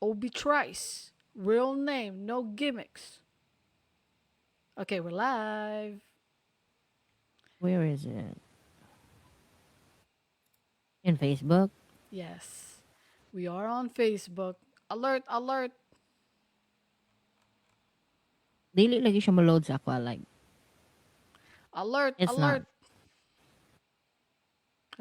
Obi Trice. Real name, no gimmicks. Okay, we're live. Where is it? In Facebook? Yes. We are on Facebook. Alert, alert. Dili lagi siya mo-load sa ako, like Alert, it's not. alert.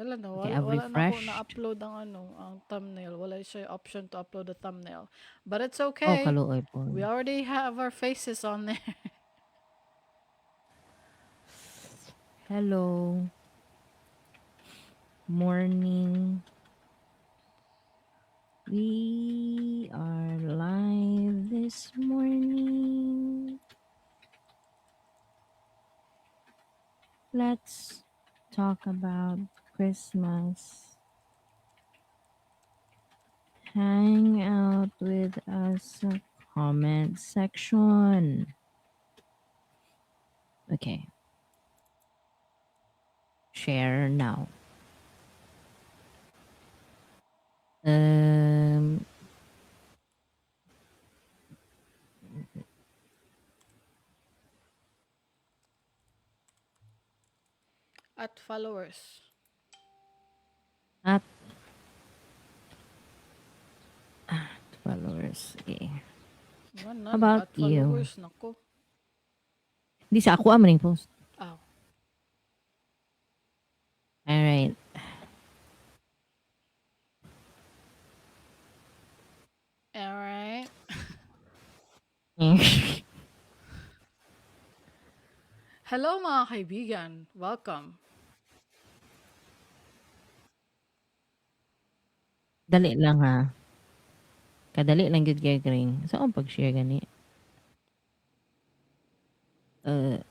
Wala na, Okay, wala, I've wala na ko refreshed. na-upload ang ano, ang thumbnail. Wala siya option to upload the thumbnail. But it's Oh, okay. kaluoy po. We already have our faces on there. Hello. Morning. We are live this morning. Let's talk about Christmas. Hang out with us sa comment section. Okay. Share now. At followers. At followers. Okay. Wala, How about at you? followers, nako. Di sa ako man post. Oh. All right. All right. Hello, mga kaibigan. Welcome. Dali lang ha. Kadali lang gyud kay Kring. So ang pag-share gani. Ay,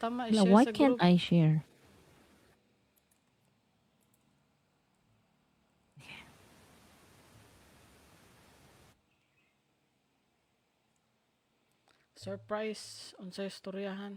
tama, Hala, i-share why sa can't group. I share? Surprise unsay istoryahan.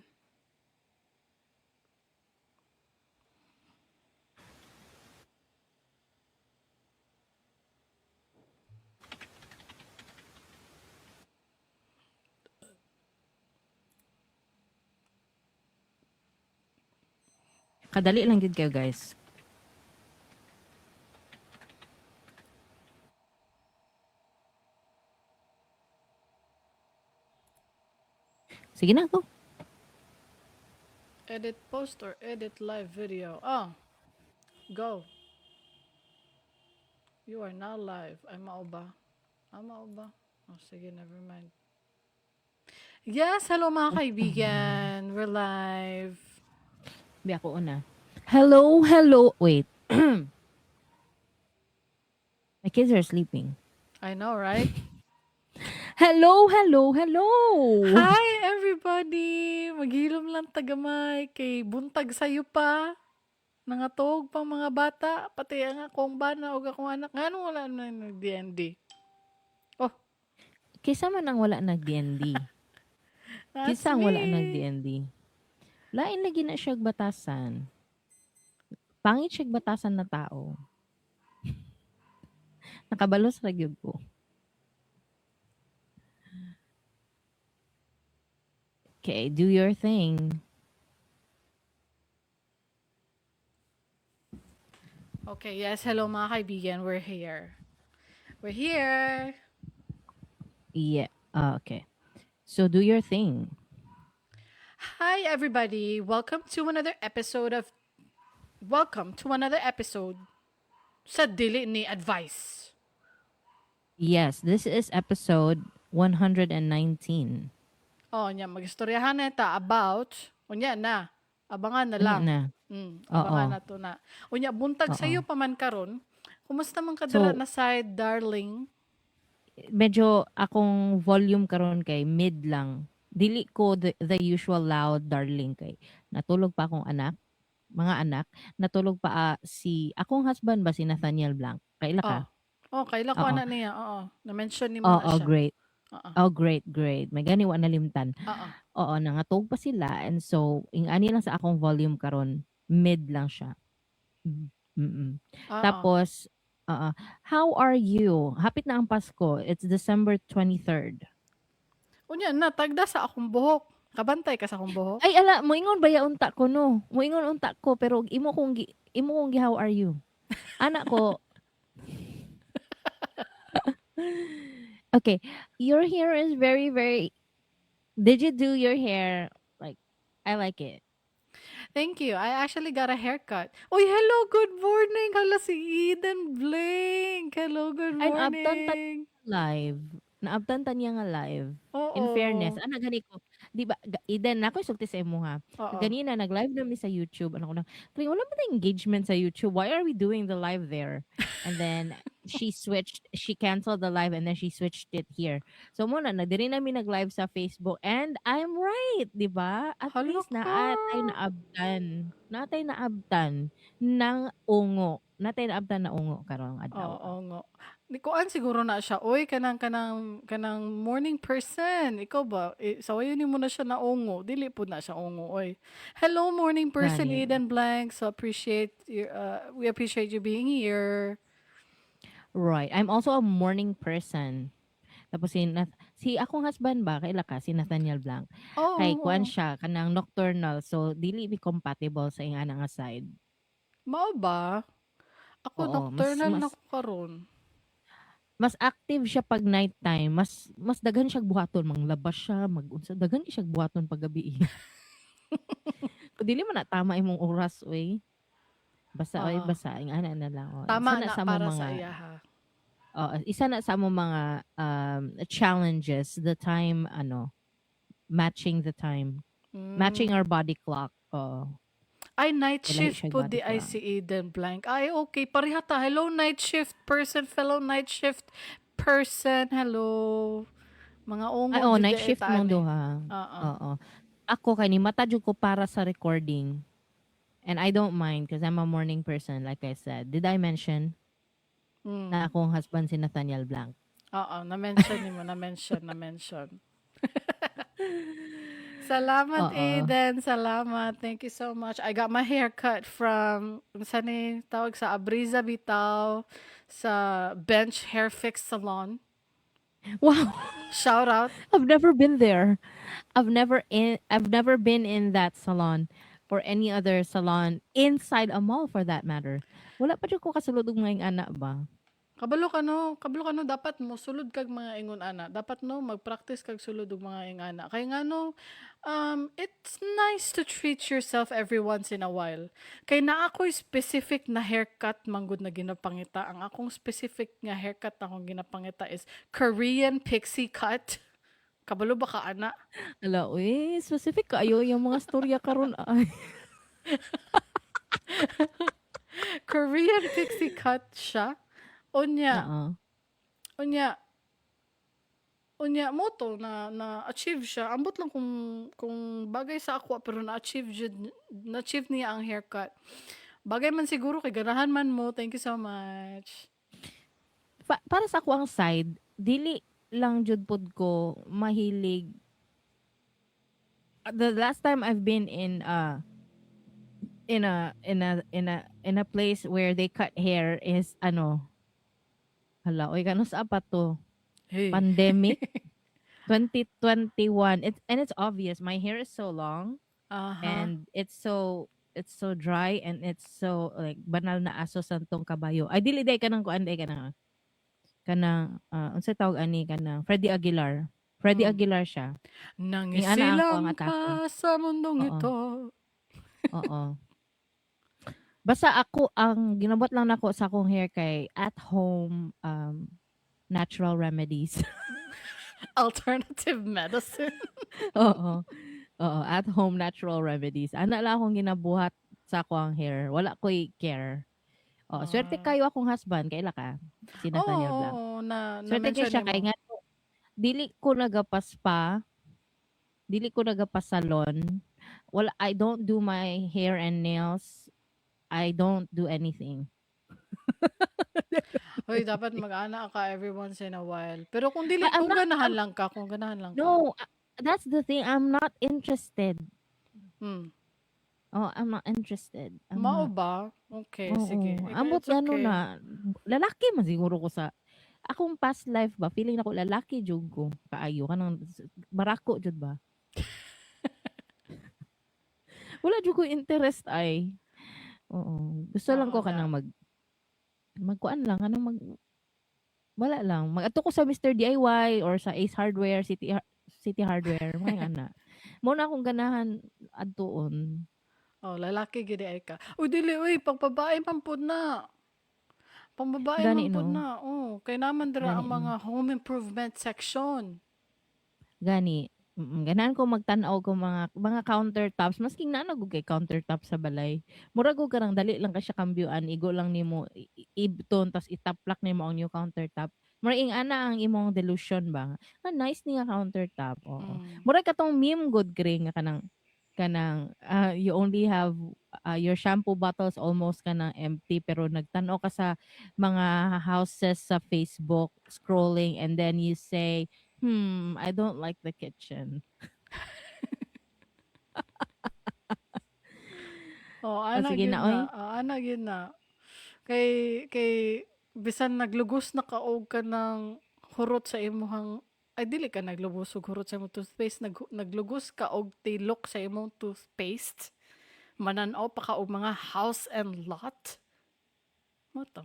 Kadali lang gyud kayo, guys. Sige na, go. Edit post or edit live video. Oh, go. You are now live. Ay, mao ba? Ah, mao ba? Oh, sige, never mind. Yes, hello, mga kaibigan. We're live. Bi ako una. Hello, hello. Wait. My kids are sleeping. I know, right? Hello, hello, hello. Hi, everybody! Maghilom lang tagamay kay buntag sayo pa. Nangatog pa mga bata, pati ang akong bana o akong anak. Ngano wala na nag-DND? Oh. Kisa man ang wala nag-DND. That's Kisa ang wala me. nag-DND. Lain lagi na siyag batasan. Pangit siyag batasan na tao. Nakabalos ra gyud ko. Okay, do your thing. Okay, yes. Hello, mga kaibigan. We're here. We're here. Yeah. Okay. So do your thing. Hi, everybody. Welcome to another episode of Welcome to another episode sa Dili Ni Advice. Yes, this is episode 119. Oh, nya magistoryahan na ta about unya na. Abangan na lang. Unya na. Abangan Oo. na to na. Unya buntag Oo. sayo pa man karon. Kumusta man kadala So, na side, darling? Medyo akong volume karon kay mid lang. Dili ko the usual loud darling kay natulog pa akong anak, mga anak, natulog pa si akong husband ba si Nathaniel Blanc. Kaila ka? Oh. Oh, kaila ko Oo. ana niya. Oo. Na-mention nimo na Oo, siya. great. Oo. Oh, great, great. May gani wa nalimtan. Oo. Oo, nangatog pa sila and so ing-ani lang sa akong volume karon, mid lang siya. Oo. Tapos Oo. How are you? Hapit na ang Pasko. It's December 23rd. Unya na, tagda sa akong buhok. Kabantay ka sa akong buhok? Ay ala, moingon ba ya unta ko, no? Moingon unta ko, pero imo kong gi "How are you?" Ana ko. Okay, your hair is very, very. Did you do your hair? Like, I like it. Thank you. I actually got a haircut. Uy, hello, good morning. Hala, si Eden Blink. Hello, good Ay, naabtan ta morning. live. Naabtan ta niya nga live. Oo. In fairness, ana gani ko, 'di ba, Eden, na ako'y sulti sa imo ha. Oo. Ganina nag-live na mi sa YouTube. Ano ko na, "Kling, wala man tay engagement sa YouTube. Why are we doing the live there?" And then she canceled the live and then she switched it here. So mao na, diri na mi nag-live sa Facebook and I'm right, 'di ba? At Hala least ka. naa tay naabtan. Naa tay naabtan ng ungo. Naa tay naabtan na ungo karong adlaw. Oo nga. Ni kuan siguro na siya. Oy, kanang morning person. Ikaw ba? Eh, sawayon nimo na siya na ungo. Dili pud na siya ungo, oy. Hello, morning person. Gani. Eden Blank. So we appreciate you being here. Right. I'm also a morning person. Tapos si akong husband ba, kaila ka si Nathaniel Blanc. Oh, Kay kuan siya, kanang nocturnal, so dili mi compatible sa ingana nga side. Mao ba? Ako Oo, nocturnal na mas ko karon. Mas active siya pag nighttime, mas mas daghan siya buhaton, manglabas siya, mag-unsa, daghan siya buhaton pag gabi. Kung dili man na tama imong oras oy. Basta oy, basta ingana na lang, oh. Tama Isa na na sa among para mga sa iya ha. Oo, isa na sa among mga challenges, the time ano, matching the time. Matching our body clock. Oo. Ay, night Kailangan shift siya po body di ay clock. si Eden Blank. Ay, okay. Pareha ta. Hello, night shift person. Fellow night shift person. Hello. Mga ungo Ay, oh, jud night di shift ta mong ani. duha. Oo. Oo. Ako kay ni mata jud ko para sa recording. And I don't mind because I'm a morning person, like I said. Did I mention na akong husband si Nathaniel Blanc? Oo, na-mention nimo, na-mention, na-mention. Salamat, Oo. Eden. Salamat. Thank you so much. I got my hair cut from, unsa ni tawag, sa Abriza bitaw, sa Bench Hair Fix Salon. Wow. Shout out. I've never been there. I've never been in that salon or any other salon inside a mall, for that matter. Wala pa jud ko kasulod og mga ana ba. Kabalo ka no, dapat mo sulod kag mga ingon ana. Dapat no mag-practice kag sulod og mga ingana. Kay ngano, it's nice to treat yourself every once in a while. Kay naa ko'y specific na haircut manggod na ginapangita. Ang akong specific nga haircut akong ginapangita is Korean pixie cut. Kabalo ba ka ana? Ala, uy, specific kaayo yung mga storya karon ay. Korean pixie cut siya. Unya, unya mao to na achieve siya. Ambot lang kung bagay sa ako, pero na-achieve jud, na-achieve niya ang haircut. Bagay man siguro kay ganahan man mo. Thank you so much. Para sa ako ang side, dili lang jud pod ko mahilig. The last time I've been in a place where they cut hair is ano, hala oy, kano sa pa to? Hey. Pandemic 2021. It's obvious my hair is so long and it's so dry and it's so like banal na aso santong kabayo. Ay, dili day, kanang kuan day, kanang unsay tawag ani, kanang Freddie Aguilar. Freddie Aguilar siya. Nangisilang Ingana ako ang ka atake. Sa mundong ito. Oo. Basta ako, ang ginabot lang nako sa akong hair kay at home natural remedies. Alternative medicine. Oo. Oo, at home natural remedies. Ana lang akong ginabuhat sa akong hair. Wala ko'y care. Oh, swerte kayo akong husband, kaila ka? Si Nathaniel Oo, Blanc. na Swerte kay na-mention siya kay nimo. nga dili ko nagapa-spa, dili ko nagapa-salon. Wala, I don't do my hair and nails. I don't do anything. Hoy, dapat mag-ana ka every once in a while. Pero kung dili, But I'm kung not, ganahan lang ka, kung ganahan lang ka. No, that's the thing. I'm not interested. Oh, I'm not interested. I'm Mao not. ba? Okay, Oo, sige. ambot It's gano okay. na lalaki man siguro ko sa akong past life ba, feeling nako lalaki jud ko kaayo, kanang barako jud ba. Wala jud ko interest ay. Oo, gusto lang Oo ko na. Kanang magkuan lang, kanang wala lang, mag-adto ko sa Mr. DIY or sa Ace Hardware, City Hardware, mga ana. Mao na akong ganahan adtuon. Oh, lalaki gid ay ka. Uy, dili uy, pangbabae man pud na. Pangbabae Gani man pud no. na. Oh, kay naman dira Gani ang no. mga home improvement section. Gani. Ganahan ko magtan-aw ko mga countertops, masking naa na gud kay countertop sa balay. Murag og kanang dali lang ka siya kambyuan, igo lang nimo ibton tas itaplak nimo ang new countertop. Murag ing-ana ang imong delusion ba. Ah, nice ni nga countertop, oo. Murag katong meme gud gre nga kanang you only have your shampoo bottles almost kanang empty, pero nagtan-aw ka sa mga houses sa Facebook scrolling and then you say, "I don't like the kitchen." Oh, Oh, ana sige gyud na na. oy. Ah, ana gyud na. Kay bisan naglugos na ka og kanang hurot sa imuhang, ay, dili ka naglugos og hurot sa imong toothpaste, naglugos ka og tilok sa imong toothpaste, manan-aw pa ka og mga house and lot. Mao to.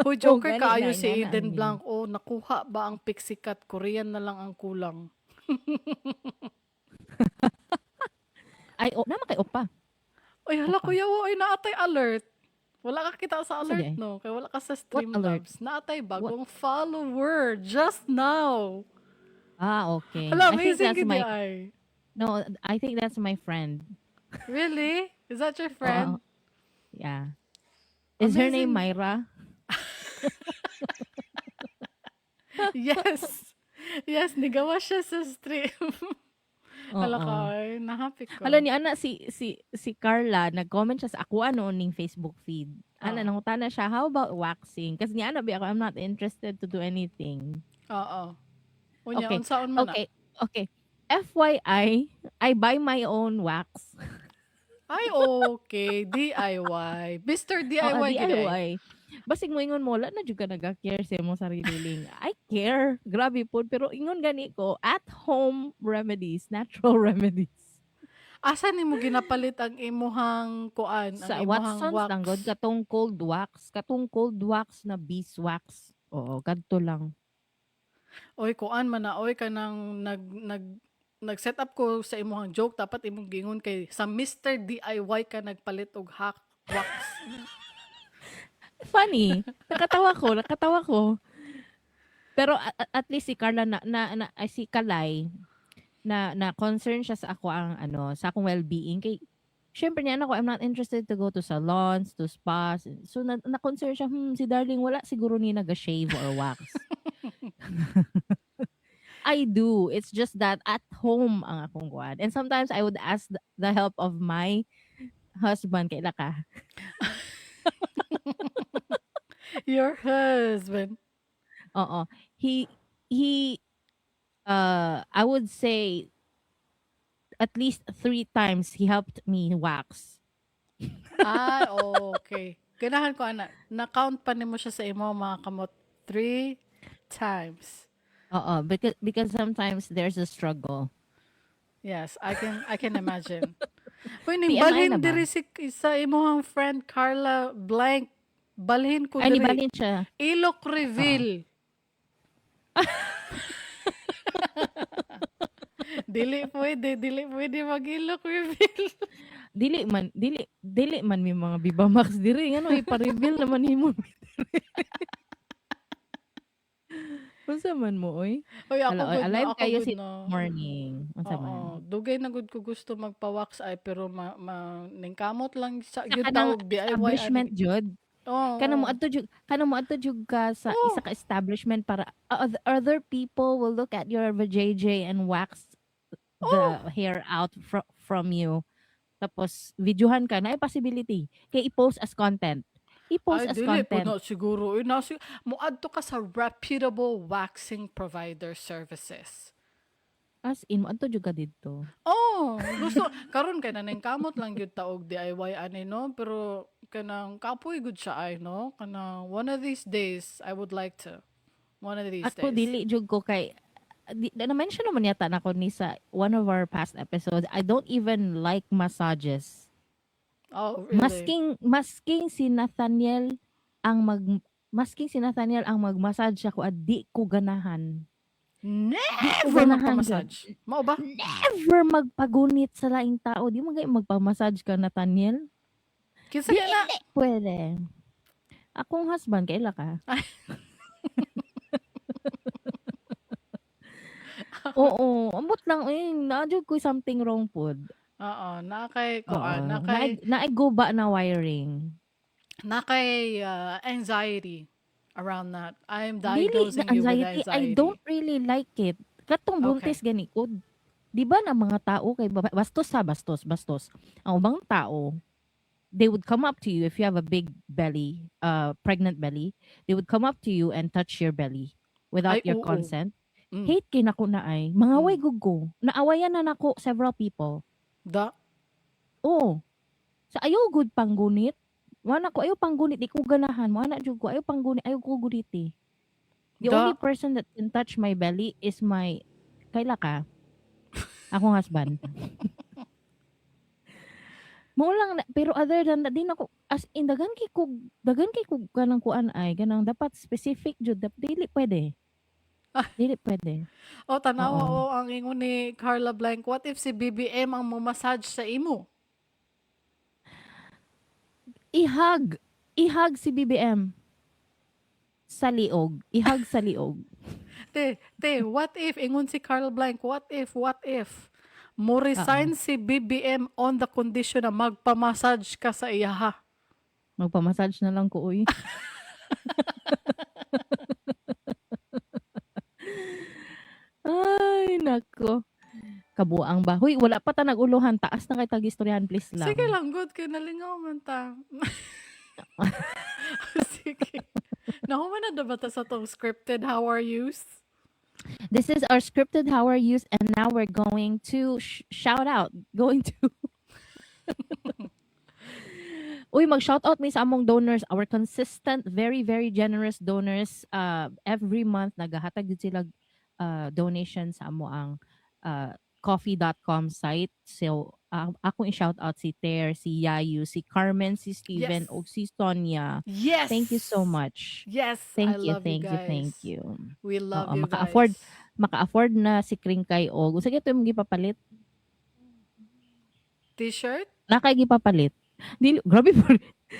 Huy, Oh, joker gani kaayo na si ingana ang Eden meme. Blanc. Oh, nakuha ba ang pixie cut? Korean na lang ang kulang. Ay, oh, naa man kay opa. Uy, hala Opa. kuya, oy, naatay alert. Wala ka kita sa Asa alert, di ay? no? Kaya wala ka sa What alert? Streamlabs. Naatay What? bagong follower just now. Ah, okay. Hala, I think amazing that's gid my ay. No, I think that's my friend. Really? Is that your friend? Oo. Yeah. Is her name Amazing. Myra? Yes. Yes, nigawa siya sa stream. Hala Oo. ka, ay, nahappy ko. Hala ni ana si Carla, nag-comment siya sa ako ano ning Facebook feed. Ana, nangutana siya, "How about waxing?" Kasi ni ana bi ako, I'm not interested to do anything. Oo. Unya, Okay. unsaon man na? Okay. FYI, I buy my own wax. Ay, okay. DIY. Mr. Oo, DIY gid ay. DIY. Basig mo ingon mo, wala na jud ka naga-care sa imong sarili ling. I care. Grabe pod, pero ingon gani ko, at home remedies, natural remedies. Asa nimo ginapalit ang imuhang kuan, ang Sa imuhang Watsons wax? lang gud, katong cold wax na beeswax. Oo, kadto lang. Oy, kuan man na oy, kanang nag nag nag-set up ko sa imuhang joke, dapat imong gingon kay sa Mr. DIY ka nagpalit og hack wax. Funny. Nakatawa ko, nakatawa ko. Pero at least si Carla na ay, si Kalay na concern siya sa ako ang ano, sa akong well-being kay syempre niya ako, I'm not interested to go to salons, to spas. So na concern siya, si Darling wala siguro ni naga-shave or wax." I do. It's just that at home ang akong kuan. And sometimes I would ask the help of my husband, kaila ka. Your husband. Oo. He, I would say at least three times he helped me wax. Ah, okay. Ganahan ko ana. Na-count pa nimo siya sa imo mga kamot three times. Oo, because sometimes there's a struggle. Yes, I can imagine. Uy, TMI ning na ba? diri si sa imong friend Carla Blank. Balhin ko Ay, diri. nibalhin siya. Ilok reveal. Dili pwede mag-ilok reveal. Dili man may mga Viva Max diri, ngano ipa-reveal naman nimo. Unsa man mo oy? Uy, ako Hala, oy, good no, alive ako kayo good si no. morning. Unsa man? Oo, dugay na gud ko gusto magpa-wax ay, pero ma ningkamot lang sa Sa gyud kanang tawag DIY ani. establishment jud. Oo. Kanang moadto jud ka sa isa ka establishment para other people will look at your vajayjay and wax the hair out from you. Tapos videohan ka na ay possibility kay i-post as content. I-post Ay, as dili po content. na siguro. Uy, moadto ka sa reputable waxing provider services. As in, moadto jud ka didto. Oh, gusto karon kay naningkamot lang gyud ta og DIY ani, no, pero kanang kapoy gud siya ay, no, kanang one of these days I would like to. One of these Ako days. Dili jud ko kay di, na-mention naman yata nako ni sa one of our past episodes. I don't even like massages. Oh, really? Masking si Nathaniel ang mag-massage ako at di ko ganahan. Never Ganahan. Magpa-massage. Mao ba? Never magpagunit sa laing tao. Di mo gay magpa-massage ka, Nathaniel. Kinsa kay na? Pwede. Akong husband, kaila ka? Ay. Oo, ambot lang eh, naa jud ko something wrong pod. Oo, naa kay Oo, kuan, naa kay naay guba na wiring. Naa kay anxiety around that. I am Dili diagnosing na you with anxiety, anxiety. I don't really like it. Katong buntis gani ko, di ba na mga tao kay bastos ha, bastos, bastos. Ang ubang tao, they would come up to you if you have a big belly, pregnant belly, they would come up to you and touch your belly without Ay, your oo. consent. Hate kay nako na ay. Mangaway gud ko. Naawayan na nako several people. Da. Oo. Sa ayaw gud panggunit. Wala ko ayaw panggunit, di ko ganahan. Wala jud ko ayaw panggunit, ayaw ko guniti. The Da. only person that can touch my belly is my, kaila ka? Akong husband. Mao lang na, pero other than that, di na ko as in daghan kay ko kanang kuan ay kanang dapat specific jud, dili pwede. Dili pwede. Oh, tanawa Oo. oh, ang ingon ni Carla Blank, what if si BBM ang mo-massage sa imo? I-hug. I-hug si BBM. Sa liog. I-hug sa liog. Te, te, what if ingon si Carla Blank, what if mo resign si BBM on the condition na magpa-massage ka sa iyaha? Magpa-massage na lang ko, uy. Ay, nako. Kabuang ba? Huy, wala pa ta nag-uluhan. Taas na kay tag-istoryahan, please lang. Sige lang, good kay nalingaw man ta. Sige. Nahuman na ba ta sa tong scripted how are yous? This is our scripted how are yous, and now we're going to shout out. Going to Uy, mag-shout out mi sa among donors, our consistent, very, very generous donors. Every month, nagahatag jud sila donation sa amo ang ko-fi.com site. So, akong i-shout out si Ter, si Yayu, si Carmen, si Steven, ug si Sonia. Yes. Thank you so much. Yes, Thank I you, love you thank you, thank guys. you. We love Oo, you guys. maka-afford na si Kringkay og unsa gyud imong gipapalit? T-shirt? Naa kay gipapalit. Dili grabe po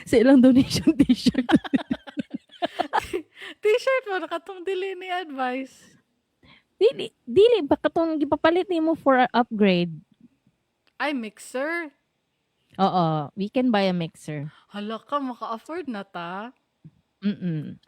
sa ilang donation t-shirt. T-shirt mo nakatong dili ni advice. Dili dili ba katong gipapalit nimo for a upgrade? Ay, mixer. Oo, we can buy a mixer. Hala ka, maka-afford na ta.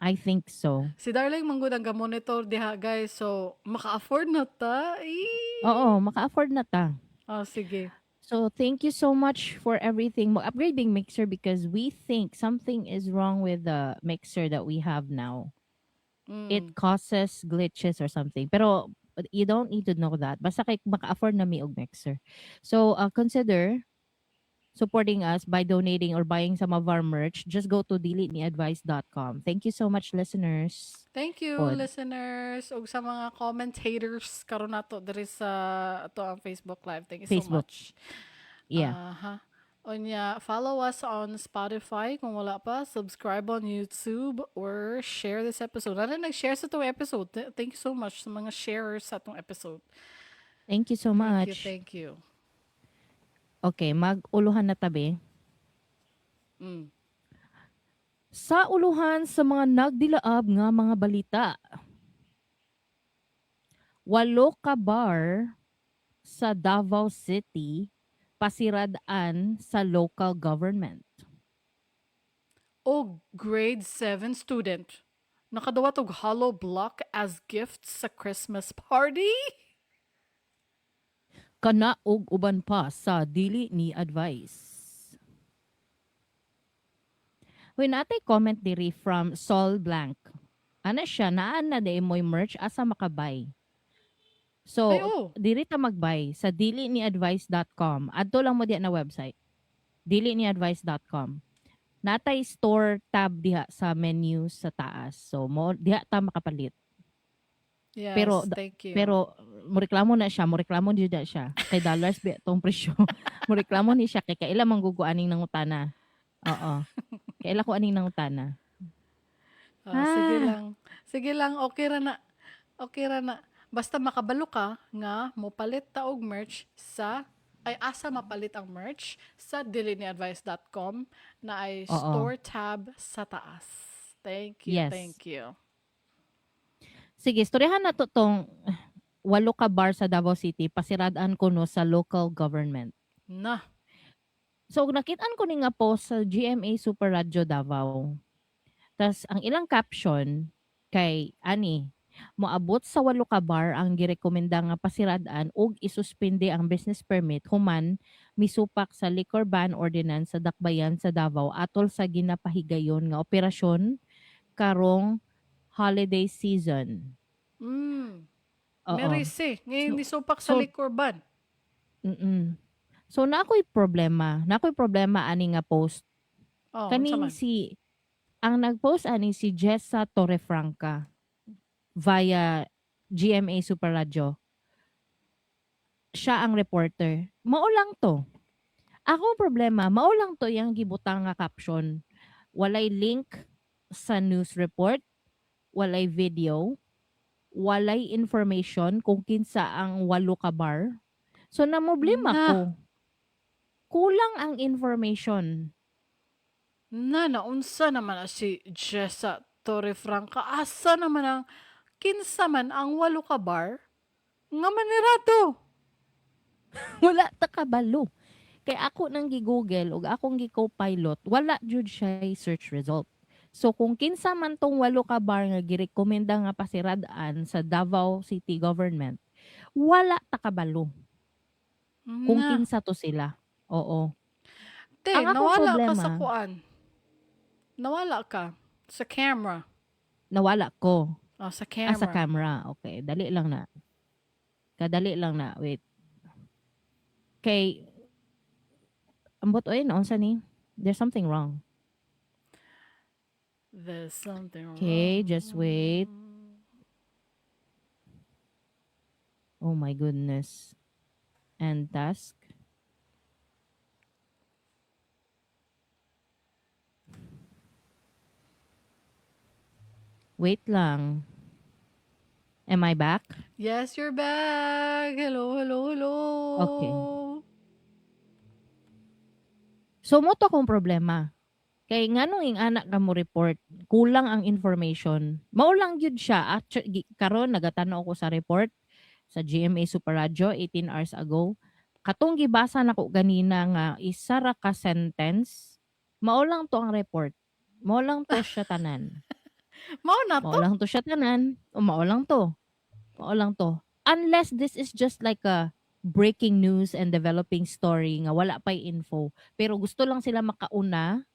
I think so. Si Darling manggod ang ga-monitor diha, guys. So, maka-afford na ta. Eee. Oo, maka-afford na ta. Oh, sige. So, thank you so much for everything. Mag-upgrading mixer because we think something is wrong with the mixer that we have now. It causes glitches or something. Pero you don't need to know that. Basta kay maka-afford na mi og mixer. So, consider supporting us by donating or buying some of our merch. Just go to diliniadvice.com. Thank you so much, listeners. Thank you, Pod. Listeners. Ug sa mga commentators karon nato diri sa ato ang Facebook Live. Thank you so Facebook. Much. Yeah. Aha. Unya, follow us on Spotify kung wala pa, subscribe on YouTube or share this episode. Wala nag-share sa itong episode. Thank you so much sa mga sharers sa itong episode. Thank you so Thank you, much. Thank you. Okay, mag-uluhan na tabi. Sa uluhan sa mga nagdilaab nga mga balita. 8 ka bar sa Davao City pasirad-an sa local government. O grade 7 student, nakadawat og hollow block as gift sa Christmas party? Kana og uban pa sa dili ni advice. Huy, natay comment diri from Sol Blank. Ana siya, naa na di mo'y merch, asa makabay? So, Ay, oh. diri ta mag-buy sa diliniadvice.com. Adto lang mo diya na website. diliniadvice.com. Natay store tab diha sa menu sa taas. So mo diha ta makapalit. Yes, thank you. Pero moreklamo na siya, moreklamo jud na siya. Kay dollars ba tong presyo. Moreklamo ni siya kay kaila man gugo aning nangutana. Oo. Kaila ko aning nangutana. Ah, sige Ah. lang. Sige lang, okay ra na. Okay ra na. Basta makabalo ka nga mopalit ta og merch sa ay asa mapalit ang merch sa diliniadvice.com na ay store tab sa taas. Thank you, thank you. Sige, istoryahan na to tong 8 ka bar sa Davao City, pasiradaan ko no sa local government. Na. So, nakitaan ko ni nga post sa GMA Super Radio Davao. Tas, ang ilang caption kay ani, moabot sa 8 ka bar ang girekomenda nga pasiradaan ug isuspende ang business permit human misupak sa liquor ban ordinance sa Dakbayan sa Davao atol sa ginapahigayon nga operasyon karong holiday season. Oo. Merisi, ngayon nisupak sa liquor ban. So na ako'y problema. Na ako'y problema ani nga post. Oh, Kaning unsa man? si ang nagpost ani si Jessa Torrefranca via GMA Super Radio. Siya ang reporter. Mao lang to. Akong problema, mao lang to yang gibutang nga caption. Walay link sa news report, walay video, walay information kung kinsa ang 8 ka bar. So namroblema ko. Kulang ang information. Na, naunsa naman na si Jessa Torrefranca. Asa naman ang kinsa man ang 8 ka bar nga manirato? Wala ta kabalo. Kay ako nang gi-Google ug akong gi-Copilot, wala jud siya search result. So kung kinsa man tong 8 ka bar nga girekomenda nga pasirad-an sa Davao City Government, wala ta kabalo. Kung kinsa to sila. Oo. Te, Ang akong nawala ka problema, sa kuan. Nawala ka sa camera. Nawala ko. Oh, sa Ah, sa camera. camera. Okay, dali lang na. Kadali lang na. Wait. Kay ambot oy naunsa ni? There's something wrong. There's something Okay, just wait. wrong. Oh my goodness. And task. Wait lang. Am I back? Yes, you're back. Hello, hello, hello. Okay. So, mo to akong problema. Kay nganong ing anak ka mo report, kulang ang information. Mao lang gyud siya. Actually, karon nagatanaw ko sa report sa GMA Super Radio 18 hours ago. Katong gibasa nako ganina nga isa ra ka sentence, mao lang to ang report. Mao lang to siya tanan. Mao na to? Mao lang to siya tanan. O, mao lang to. Mao lang to. Unless this is just like a breaking news and developing story nga wala pa'y info. Pero gusto lang sila makauna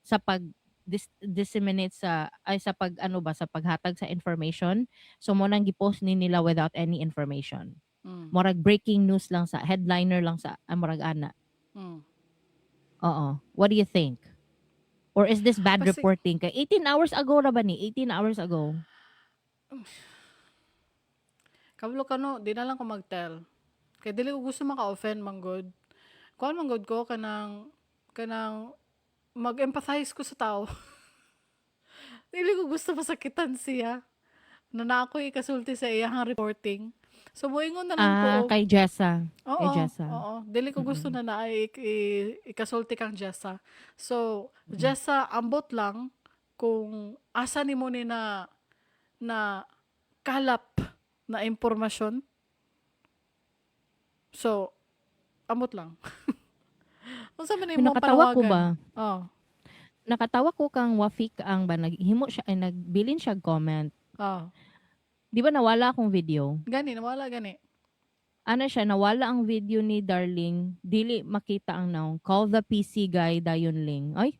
sa pag disseminate sa ay sa pag ano ba sa paghatag sa information. So mo nang gipost ni nila without any information. Murag breaking news lang sa headliner lang sa murag ana. Oo. What do you think? Or is this bad reporting? Kay 18 hours ago ra ba ni? 18 hours ago. Kablo ka no, di na lang ko mag-tell. Kay dili ko gusto maka-offend man good. Kuan man good ko kanang mag-empathize ko sa tao. Dili ko gusto masakitan siya. Na na ako'y ikasulti sa iyang reporting. So, moingon na lang ko. Kay Jessa. Oo, Kay Jessa. oo. Dili ko gusto na na ikasulti kang Jessa. So, Jessa, ambot lang kung asa nimo ni na kalap na impormasyon. So, ambot lang. Unsa man imong Nakatawa ko panawagan? ba? Oh. Nakatawa ko kang Wafik ang ba naghimo siya ay nagbilin siya comment. Oh. Di ba nawala akong video? Gani, nawala gani. Ano siya, nawala ang video ni Darling. Dili makita ang naong. Call the PC guy, dayon ling. Ay.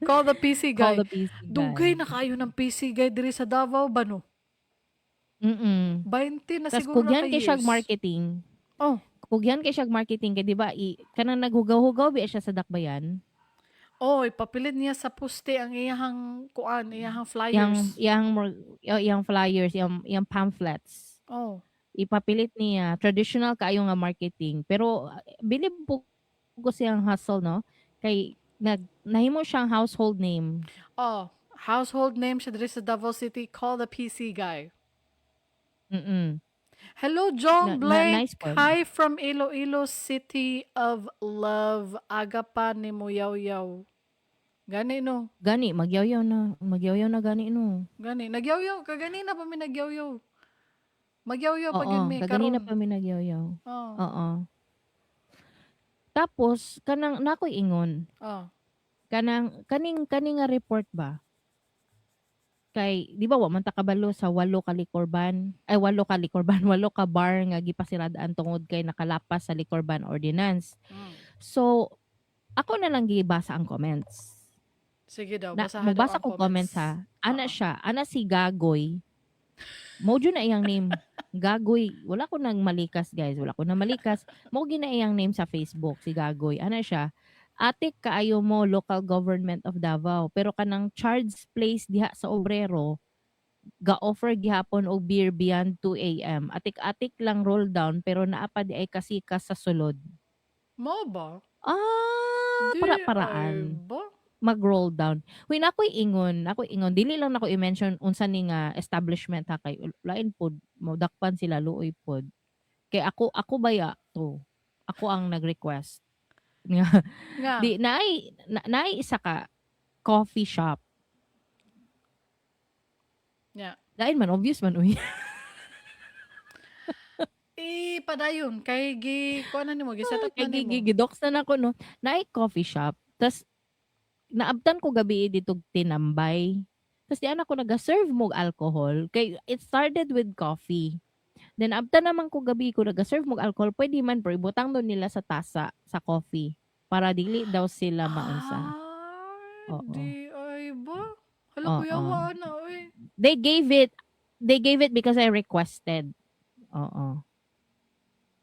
Call the PC Call guy. the PC guy. Dugay na kayo ng PC guy diri sa Davao ba no? 20 na Tas siguro na kugyan ka kay siyag years. Marketing. Oh. Kugyan kay siyag marketing kay, di ba, kanang naghugaw-hugaw biya siya sa dakbayan. Oh, ipapilit niya sa poste ang iyahang kuan, iyahang Yang flyers. Iyang flyers, iyang pamphlets. Ipapilit niya, traditional kaayo nga marketing, pero bilib po ko siyang hustle, no, kay nahimo siyang household name. Oh, household name siya diri sa Davao City, call the PC guy. Hello, John Blake. Nice one. Hi from Iloilo City of Love. Aga pa ni mo yaw-yaw. Gani, no? Gani, magyawyaw na, magyawyaw na gani, no. Gani. Nagyaw-yaw. Kaganina pa mi nagyaw-yaw. Magyawyaw pa Oo, gyud mi kaganina karon. Pa mi nagyawyaw. Oh. Oo. Tapos kanang nakoy ingon. Kanang kaning kani nga report ba? Kay di ba wa man ta kabalo sa walo ka liquor ban, ay, walo ka liquor ban, walo ka bar nga gipasiradaan tungod kay nakalapas sa liquor ban ordinance. So ako na lang gibasa ang comments. Sige daw, Na, basahan daw mobasa ang ko comments ha. Ana siya, ana si Gagoy. Mao jud na iyang name. Gagoy. Wala ko nang malikas, guys. Wala ko nang malikas. Mao gyud na iyang name sa Facebook, si Gagoy. Ana siya. "Atik kaayo mo, local government of Davao. Pero kanang charge place diha sa Obrero, ga-offer gihapon og beer beyond 2 a.m. Atik-atik lang roll down, pero naa pa di ay kasikas sa sulod." Mao ba? Ah, Di para-paraan ay ba? mag-roll down. Huy, nakoy ingon, dili lang nako i-mention unsa ni nga establishment ha, kay lain pod, modakpan sila, luoy pod. Kay ako baya to. Ako ang nag-request. Nga Nga. di naay isa ka coffee shop. Lain man, obvious man uy. Ipadayon kay gi kuan na nimo, gi set up Kay na nimo. gidox na nako, no. Naay coffee shop. Tas naabtan ko gabi dito tinambay. Tas di ana ko naga-serve mo alcohol kay it started with coffee. Then abtan naman ko gabi ko naga-serve mo alcohol, pwede man, pero ibutang doon nila sa tasa sa coffee para dili daw sila maunsa. Ay, Oo. di ay ba? Hala, Oo. kuya, wa na oy. They gave it because I requested. Oo.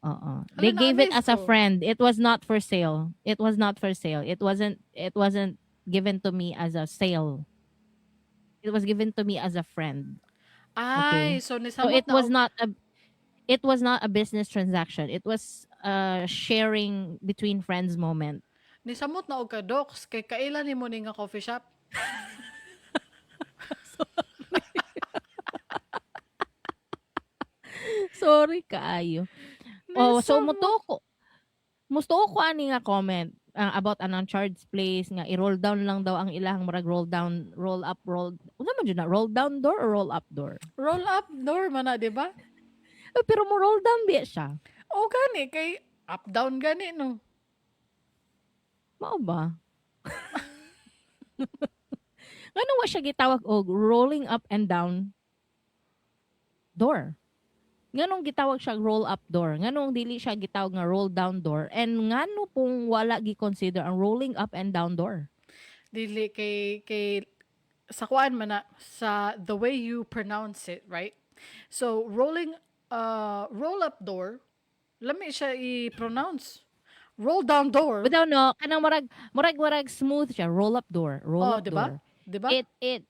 Oo. They Hala, gave it na-amaze as a ko. Friend. It was not for sale. It was not for sale. It wasn't given to me as a sale. It was given to me as a friend. Ay, so So nisamot it na was not a it was not a business transaction. It was a sharing between friends moment. Nisamot na og ka, dox, kay kaila nimo ni nga coffee shop. Sorry kaayo. Oh, so Nisamot. mutuo ko ani nga comment about anang charge place nga i-roll down lang daw ang ilang murag roll down, roll up, roll. Unsa man jud na, roll down door or roll up door? Roll up door man na, di ba? Eh, pero mo roll down biya siya. O gani kay up down gani, no. Mao ba? Ngano wa siya gitawag og rolling up and down door? Nganong gitawag siya roll up door? Nganong dili siya gitawag nga roll down door? And ngano pong wala gi-consider ang rolling up and down door? Dili kay sa kuan man na sa the way you pronounce it, right? So rolling roll up door, lami siya i-pronounce. Roll down door. Without, no, kanang murag smooth siya, roll up door, roll Oh, up di ba? door. Di ba? It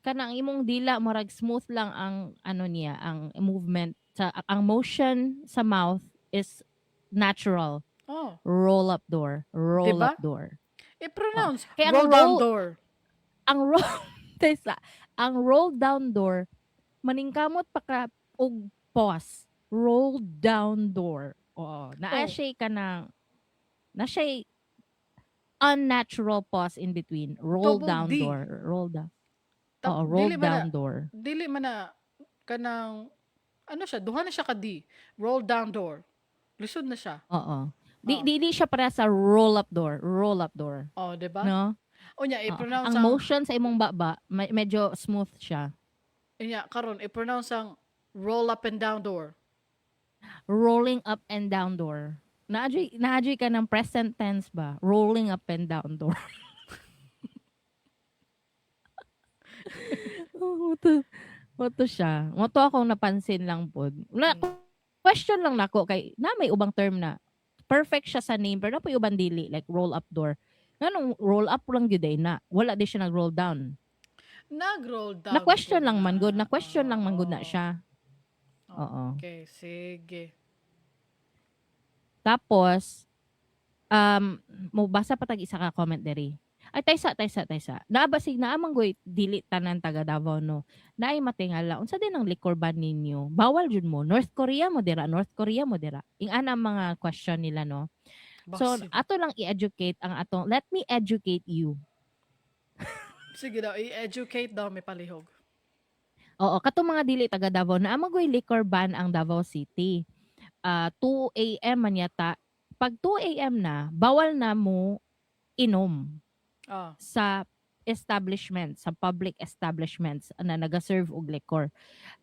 kanang imong dila murag smooth lang ang ano niya, ang movement sa ang motion sa mouth is natural. Roll up door, roll Diba? up door. I-pronounce. Kaya ang Roll down door. Ang roll tesa, ang roll down door maningkamot pa ka og pause. Roll down door. Oo, naa siya kanang na siya unnatural pause in between. Roll Double down D. door, roll down. Oo, roll dili man na, down door. Dili man na kanang ano siya, duha na siya ka D. Roll down door. Lisod na siya. Oo. Di Oo. Di siya para sa roll up door, roll up door. Oh, di ba? No? Unya Oo. i-pronounce Ang motion sa imong baba, medyo smooth siya. Unya karon i-pronounce ang roll up and down door. Rolling up and down door. Naadyoy ka ng present tense ba? Rolling up and down door. Oh, Mao to siya. Mao to akong napansin lang pod. Na question lang nako kay na may ubang term na perfect siya sa name pero naa poy uban dili, like roll up door. Nganong roll up lang gyud ay na? Wala di siya nag roll down. Nag-roll down Na question po lang man gud, na. na question lang man gud na siya. Oo. Okay, sige. Tapos mo basa pa tag isa ka comment diri. Ay, taysa, taysa, taysa. Naa ba sig naa man goy dili tanan taga Davao, no? Naay matingala, unsa din ang liquor ban ninyo? Bawal jud mo. North Korea mo dira, North Korea mo dira. Ing ana ang mga question nila, no. So Basin. Ato lang i-educate ang atong, let me educate you. Sige daw, i-educate daw may palihog. Oo, katong mga dili taga Davao, naa man goy liquor ban ang Davao City. Ah, 2 AM man yata. Pag 2 AM na, bawal na mo inom sa establishment, sa public establishments na naga-serve og liquor.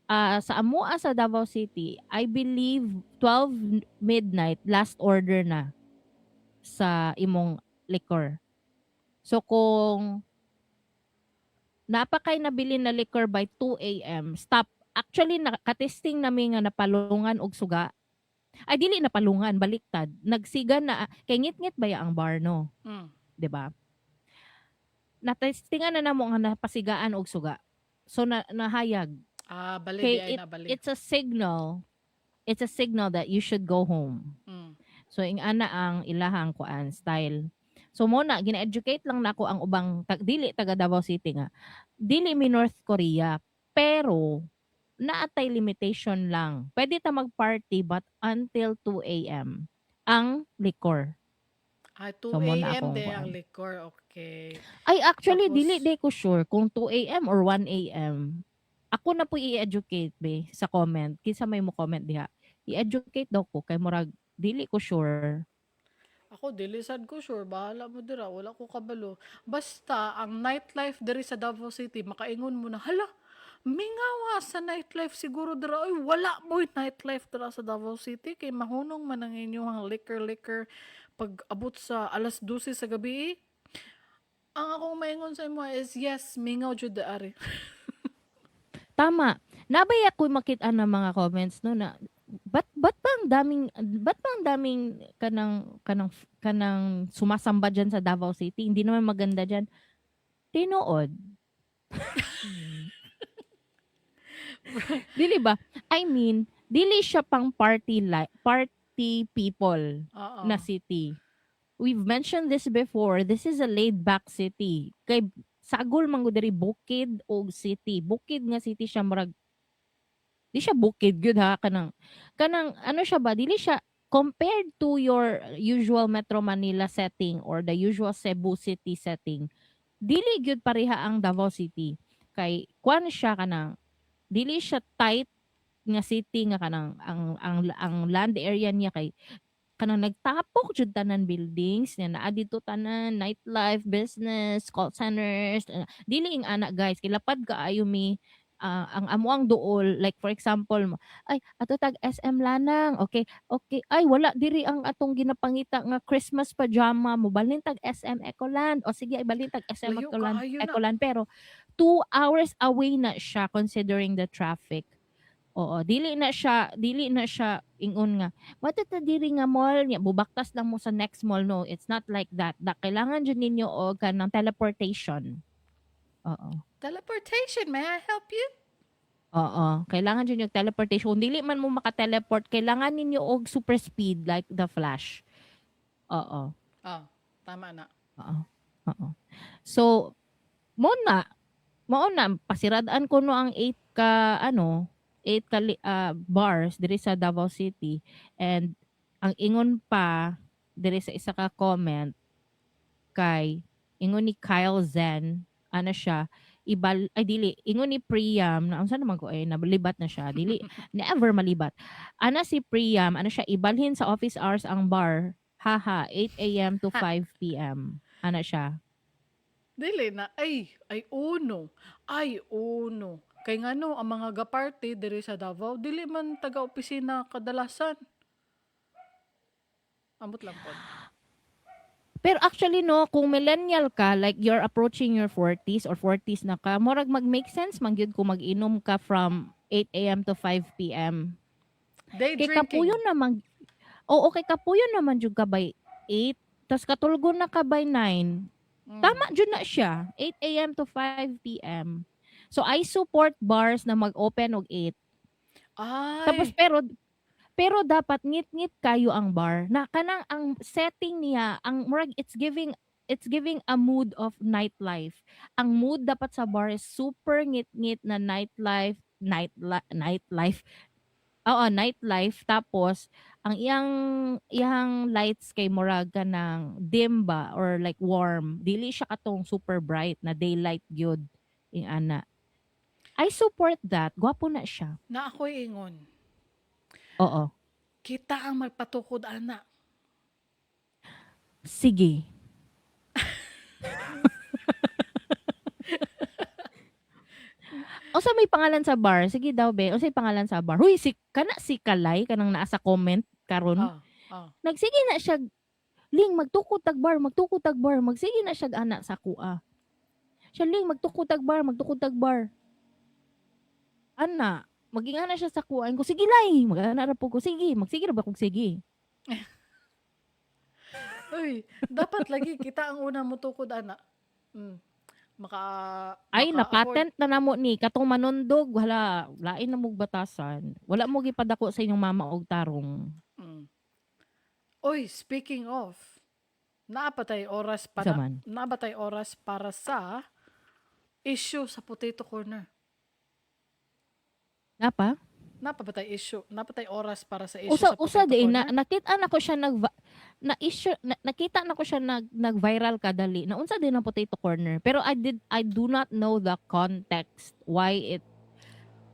Ah, sa amoa sa Davao City, I believe 12 midnight last order na sa imong liquor. So kung napakay nabili na liquor by 2 AM, stop. Actually, nakatesting nami nga napalungan og suga. Ay, dili napalungan, baliktad. Nagsiga na, kay ngit-ngit ba ya ang bar, no? Mm. 'Di ba? Natestingan na namo nga napasigaan og suga. So na nahayag. Ah, bali Kay di ay nabali. It's a signal. It's a signal that you should go home. So ing ana ang ilahang kuan style. So mo na gina-educate lang nako ang ubang dili taga Davao City nga. Dili mi North Korea, pero naatay limitation lang. Pwede ta mag-party but until 2 AM ang liquor. Ay, 2 So, mo na AM akong din kuan. Ang liquor. Okay. Ay, actually, Tapos- dili di ko sure kung 2 AM or 1 AM. Ako na po i-educate be sa comment. Kinsa may mo comment diha. I-educate daw ko kay murag dili ko sure. Ako, dili sad ko sure. Bahala mo dira. Wala ko kabalo. Basta, ang nightlife diri sa Davao City, makaingon mo na, "Hala, mingawa sa nightlife siguro dira." Ay, wala mo nightlife dira sa Davao City. Kay mahunong man ang inyong liquor-liquor pag abot sa alas 12 sa gabi. Ang akong maingon sa imo is, yes, mingaw jud ari. Tama. Nabay ako makita ng mga comments, no, na ba't ba ang daming kanang sumasamba diyan sa Davao City? Hindi naman maganda diyan. Tinuod. Dili ba? I mean, dili siya pang party, like party people Oo. Na city. We've mentioned this before. This is a laid back city. Kay sagol man gud diri, bukid og city. Bukid nga city siya, murag di siya bukid gyud ha, kanang ano siya ba, dili siya compared to your usual Metro Manila setting or the usual Cebu City setting. Dili gyud pareha ang Davao City. Kay kuan siya, kanang dili siya tight nga city nga kanang ang land area niya kay kanang nagtapok jud tanan buildings niya, naa dito tanan nightlife, business, call centers. Dili ing ana, guys, kay lapad kaayo mi. Ang amuang duol, like for example, ay, ato tag SM Lanang, okay, ay, wala diri ang atong ginapangita nga Christmas pajama, mo balhin tag SM Ecoland, o sige, ay balhin tag SM Layo Ecoland, kaayo na. Ecoland, pero 2 hours away na siya considering the traffic. Oo, dili na siya ingon nga what ta diri nga mall niya, bubaktas lang mo sa next mall. No, it's not like that. Da kailangan jud ninyo og kanang teleportation. Oo. Teleportation, may I help you? Oo, kailangan jud yung teleportation. Kung dili man mo maka-teleport, kailangan ninyo og super speed like the Flash. Oo. Ah, tama na. Oo. Oo. So, mo na pasiradaan ko no ang 8 ka ano, 8 ka bars diri sa Davao City, and ang ingon pa diri sa isa ka comment kay ingon ni Kyle Zen, ano siya, ibal ay dili, ingon ni Priam na unsa naman ko ay nalibat na siya, dili never malibat ana si Priam, ano siya, "Ibalhin sa office hours ang bar, haha, 8 AM to 5 PM," ana siya. Dili na ay ay uno. Ay uno. Kay ngano ang mga ga-party diri sa Davao dili man taga-opisina kadalasan. Ambot lang pod. Pero actually, no, kung millennial ka, like you're approaching your 40s or 40s na ka, murag mag-make sense man gyud kung mag-inom ka from 8 a.m. to 5 p.m. Day Kay drinking. kapuyon naman. Oo, kay kapuyon naman jud ka by 8, tas katulgon na ka by 9. Tama jud na siya. 8 a.m. to 5 p.m. So I support bars na mag-open og 8. Ay. Tapos pero dapat ngit-ngit kayo ang bar. Na kanang ang setting niya, ang murag it's giving a mood of nightlife. Ang mood dapat sa bar is super ngit-ngit na nightlife, nightlife. Oo, nightlife, tapos ang iyang lights kay murag kanang dim ba or like warm. Dili siya katong super bright na daylight gyud ing ana. I support that. Gwapo na siya. Na ako'y ingon. Oo. Kita ang magpatukod ana. Sige. Unsa may pangalan sa bar? Sige daw be, unsa may pangalan sa bar? Huy, si kana si Kalay kanang naa sa comment karon. Nagsige na siya, "Ling, magtukod tag bar, magtukod tag bar." Magsige na siya ana sa kuha. Siya, "Ling, magtukod tag bar, magtukod tag bar." Ana, magingana na siya sa kuha. Ko, "Sige lay, mag-ana ra po ko. Sige, magsige ra ba kog sige." Uy, dapat lagi kita ang una motukod ana. Maka Ay, maka-afford. Na-patent na namo ni katong manundog, wala lain na mog batasan. Wala mo gipadako sa inyong mama og tarong. Uy, speaking of, naa pa tay oras para Unsa man? Naa ba tay oras para sa issue sa Potato Corner? Naa pa? Naa pa ba tay issue? Naa pa tay oras para sa issue Usa sa usa Potato di na Corner? nakita na ko siya nag na issue na, nakita na ko siya nag-viral kadali. Na unsa din ang Potato Corner? Pero I do not know the context why it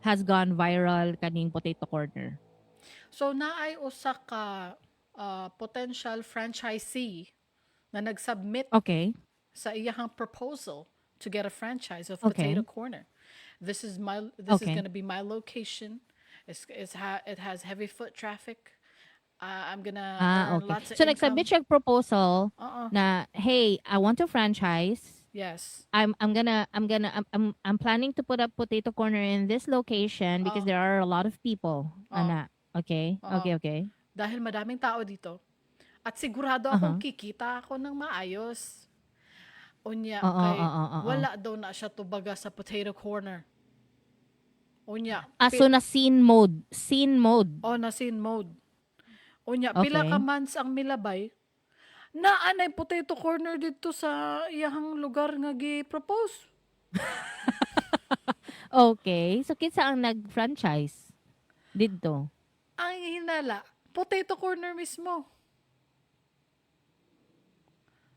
has gone viral kaning Potato Corner. So naay usa ka potential franchisee na nag-submit sa iyahang proposal to get a franchise of Potato Corner. This is gonna be my location. It has heavy foot traffic. I'm gonna earn lots of So nag-submit income. siya og proposal na, "Hey, I want to franchise. I'm planning to put up Potato Corner in this location because there are a lot of people." Ana. Okay. Okay. Dahil madaming tao dito. At sigurado akong kikita ako ng maayos. Unya kay oo, oo, oo. wala daw na siya tubaga sa Potato Corner. Unya, Ah, so na scene mode. Scene mode. Oh, na scene mode. Unya, pila ka months ang milabay, naa nay Potato Corner dito sa iyahang lugar nga gi-propose. Okay. So kinsa ang nag-franchise didto? Ang hinala, Potato Corner mismo.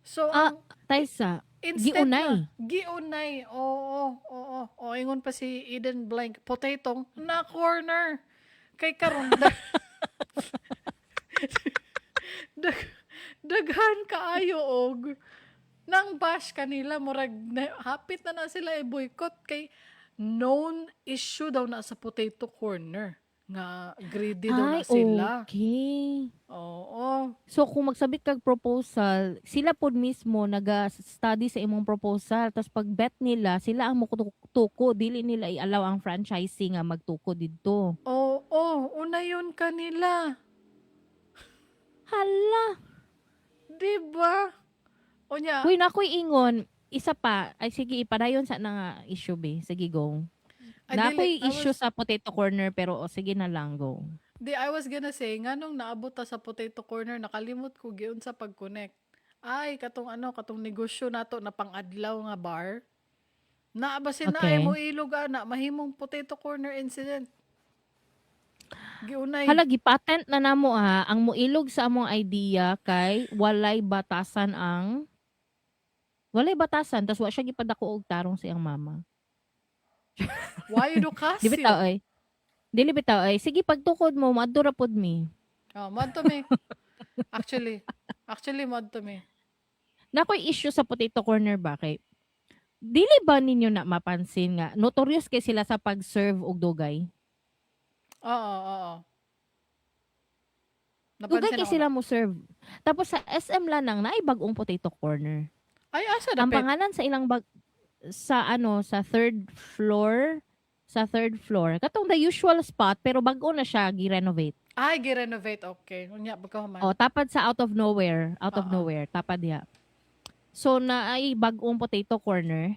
So, ang Taysa. instead Giunay. na, giunay. Oo. O, ingon pa si Eden Blank, potato na corner. Kay karon daghan kaayo og nang bash kanila, murag na, hapit na na sila i-boycott kay known issue daw na sa Potato Corner nga greedy daw na Ay, sila. Oo. So kung magsabit kag proposal, sila pod mismo naga-study sa imong proposal, tapos pag bet nila, sila ang motuko, dili nila i-allow ang franchisee nga magtuko didto. Oo, una yun kanila. Hala. Di ba? Unya, Uy, nakoy ingon, isa pa, ay sige, ipadayon sa na nga issue be. Sige, go. Ay, Nakoy dili, issue sa Potato Corner pero o, sige na lang, go. Di, I was gonna say, nganong naabot ta sa Potato Corner, nakalimot ko giun sa pag-connect. Ay, katong ano, katong negosyo nato na pang-adlaw nga bar. Naa ba si naay mo ilog ana, mahimong Potato Corner incident. Giunay. Hala, gipatent na namo ha, ang moilog sa among idea kay walay batasan tas wa siya gipadako og tarong sa iyang mama. Why do Di kasi? bitaw ay. Dili bitaw ay. Sige, pagtukod mo, moadto ra pod mi. Oh, mod to me. Actually, mod to me. Nakoy issue sa Potato Corner ba kay dili ba ninyo na mapansin nga notorious kay sila sa pag-serve og dugay? Oo. Dugay Napansin kay ako sila na. mo serve. Tapos sa SM Lanang naay bag-ong Potato Corner. Ay, asa Ang dapit? pangalan sa ilang bag sa ano, sa third floor, sa third floor. Katong the usual spot pero bag-o na siya gi-renovate. Ay, gi-renovate. Okay. Unya, pagkahuman. Oh, tapad sa Out of Nowhere, Out of Oo. Nowhere, tapad diha. So naay bag-ong Potato Corner.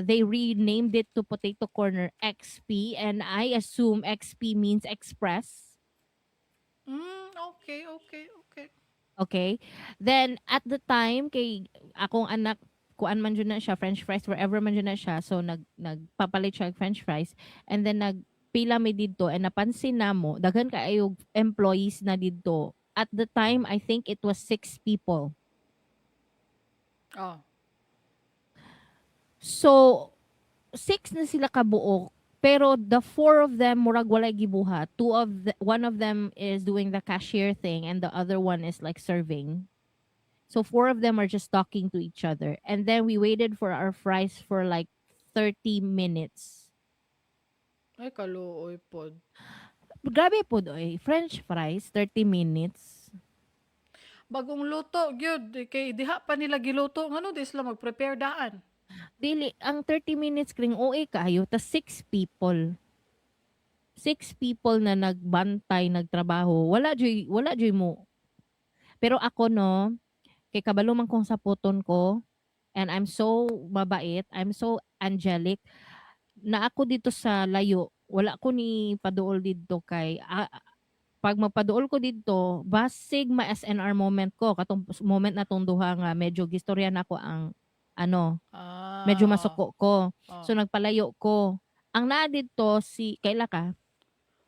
They renamed it to Potato Corner XP and I assume XP means express. Okay. Okay? Then at the time kay akong anak, kuan man jud na siya, french fries wherever man jud na siya. So nagpapalit siya og french fries and then nagpila mi didto and napansin namo daghan kaayo employees na didto. At the time, I think it was six people. So six na sila kabuok pero the four of them murag walay gibuhat. One of them is doing the cashier thing and the other one is like serving. So four of them are just talking to each other. And then we waited for our fries for like 30 minutes. Ay, kaluoy pod. Grabe pod oy, french fries 30 minutes. Bagong luto, gyud. Kay diha pa nila giluto. Ngano di sila mag-prepare daan? Dili ang 30 minutes kring OA kaayo tas six people. Six people na nagbantay, nagtrabaho. Wala joy mo. Pero ako no, kay kabalo man kong saputon ko and I'm so mabait, I'm so angelic na ako dito sa layo, wala ko ni paduol didto kay pag magpaduol ko didto, basig ma SNR moment ko katong moment na tong duha nga medyo gistorya nako ang ano, medyo masuko ko. So nagpalayo ko. Ang naa didto si kaila ka?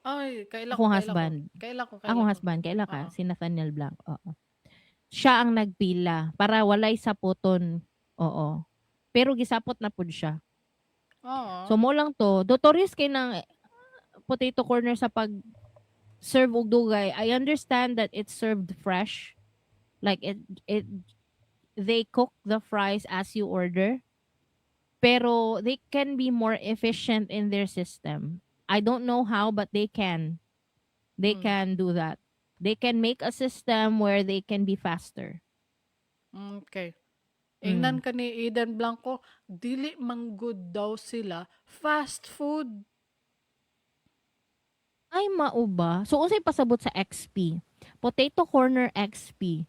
Ay, kaila ko, Akong kaila ko. husband. Kaila ko, kaila Akong ko. husband, kaila ka? Oo. Si Nathaniel Blanc. Oo. Siya ang nagpila para walay saputon. Oo. Pero gisapot na pud siya. So mo lang to, notorious kay ng Potato Corner sa pag serve og dugay. I understand that it's served fresh. Like it they cook the fries as you order. Pero they can be more efficient in their system. I don't know how, but they can. They can do that. They can make a system where they can be faster. Okay. Ingnan ka ni Eden Blanco, dili manggod daw sila fast food. Ay, mao ba? So, unsay pasabot sa XP? Potato Corner XP.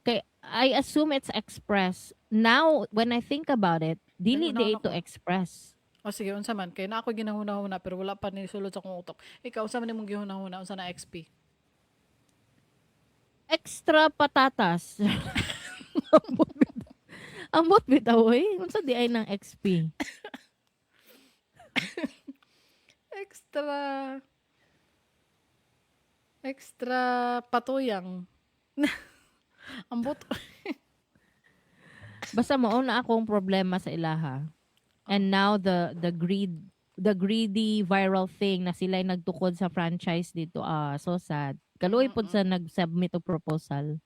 Kay I assume it's express. Now, when I think about it, dili Nag-una di ako. ito express. O sige, unsa man kay na ako ginahuna-huna pero wala pa ni sulod sa akong utok. Ikaw, unsa man imong gihuna-huna, unsa na XP? Extra patatas. Ambot bitaw oy. Unsa di ay ng XP? Extra extra patuyang. Ambot. Basta mao na akong problema sa ilaha. And now the greedy viral thing na sila ay nagtukod sa franchise dito, ah, so sad. Kaluoy pod sa nag-submit og proposal.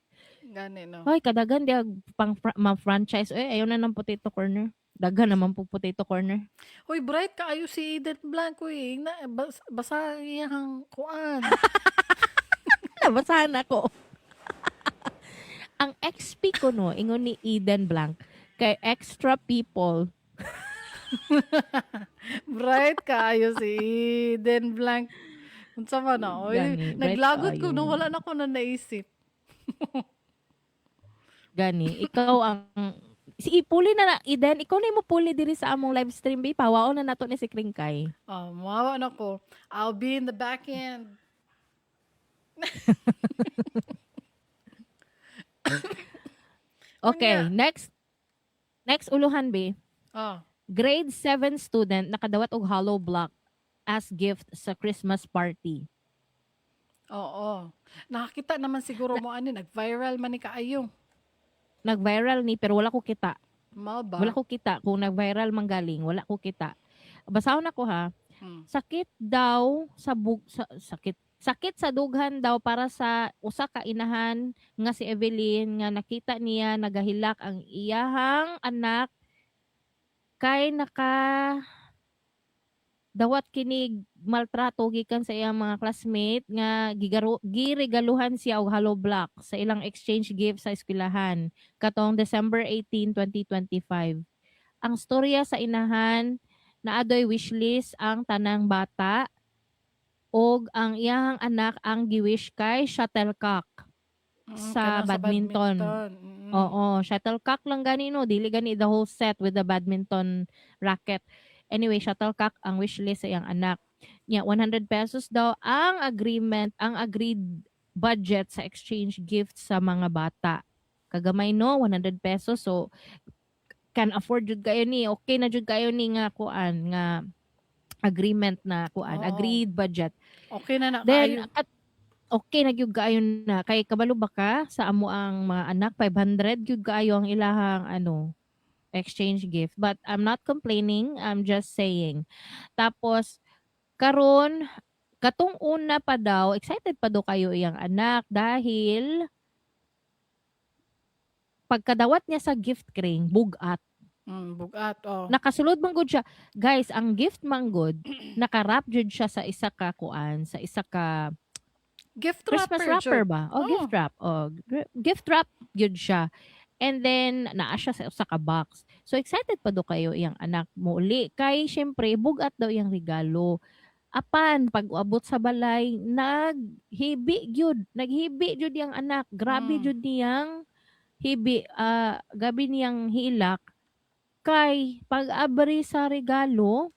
Gani no. Ay, kadagan di pang ma-franchise. Eh, ayaw na ng Potato Corner. Daghan naman po Potato Corner. Hoy, bright kaayo si Eden Blanco eh. Na, basa iyang kuan. Nabasahan ako. Ang XP ko no, ingon ni Eden Blanc, kay extra people. Bright kaayo si Eden Blanc. Unsa man na? Oy, Gani, bright naglagot ko no, kaayo. wala na ko na naisip. Gani, ikaw ang si ipuli na na Eden, ikaw na mo puli diri sa among live stream bi, pawaon na nato ni si Kringkay. Oh, mawa na ko. I'll be in the back end. Okay, Unya. next next uluhan bi. Grade 7 student nakadawat og hollow block as gift sa Christmas party. Oo. Nakakita naman siguro mo ani, nag-viral man ni kaayo. Nag-viral ni pero wala ko kita. Mao ba? Wala ko kita kung nag-viral man galing, wala ko kita. Basahon ako ha. Sakit daw sa, bug, sa sakit sakit sa dughan daw para sa usa ka inahan nga si Evelyn nga nakita niya nagahilak ang iyahang anak kay naka Dawat kinig maltrato gikan sa iyang mga classmate nga gigaro, giregaluhan siya og hollow block sa ilang exchange gift sa eskwelahan katong December 18, 2025. Ang storya sa inahan, naadoy wishlist ang tanang bata og ang iyang anak ang giwish kay shuttlecock sa Kanang badminton. Badminton. Oo, shuttlecock lang gani, no, dili gani the whole set with the badminton racket. Anyway, shuttlecock ang wishlist sa iyang anak. Nya ₱100 daw ang agreement, ang agreed budget sa exchange gift sa mga bata. Kagamay, no, ₱100, so can afford jud kayo ni, okay na jud kayo ni nga kuan nga agreement na kuan, agreed budget. Okay na na Then kaayo. Okay na gyud kaayo na kay kabalo ba ka sa amo ang mga anak, 500 gyud kaayo ang ilahang ano exchange gift. But I'm not complaining, I'm just saying. Tapos karon, katong una pa daw, excited pa daw kayo iyang anak dahil pagkadawat niya sa gift ring, bugat. Bugat, oh. Nakasulod man gud siya. Guys, ang gift man gud, nakarap jud siya sa isa ka kuan, sa isa ka Gift Christmas wrapper, wrapper jud. ba? Oh, gift wrap. Oh, gift wrap jud siya. And then naa siya sa usa ka box. So excited pa do kayo iyang anak mo uli kay syempre bugat daw iyang regalo. Apan pag uabot sa balay, naghibi gyud, naghibi jud iyang anak. Grabe jud niyang hibi, gabi niyang hilak kay pag-abri sa regalo,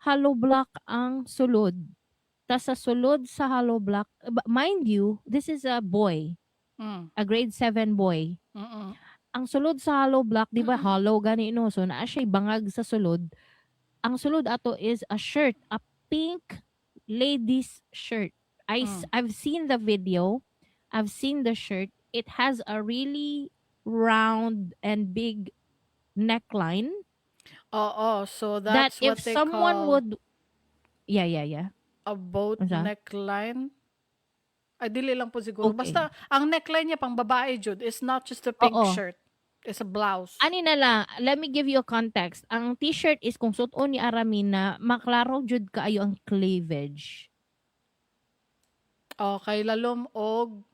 hollow block ang sulod. Tas sa sulod sa hollow block, mind you, this is a boy, a grade 7 boy. Ang sulod sa hollow block, di ba hollow gani, no? So naa siya'y bangag sa sulod. Ang sulod ato is a shirt, a pink ladies shirt. I've seen the video. I've seen the shirt. It has a really round and big neckline. Oo, so That that's what if they someone call would yeah. a boat Unsa? neckline. Ay, dili lang po siguro. Okay. Basta, ang neckline niya pang babae, jud. It's not just a pink shirt. It's a blouse. Ani na lang, let me give you a context. Ang t-shirt is kung suot ni Aramina, maklaro jud kaayo ang cleavage. Okay, lalom og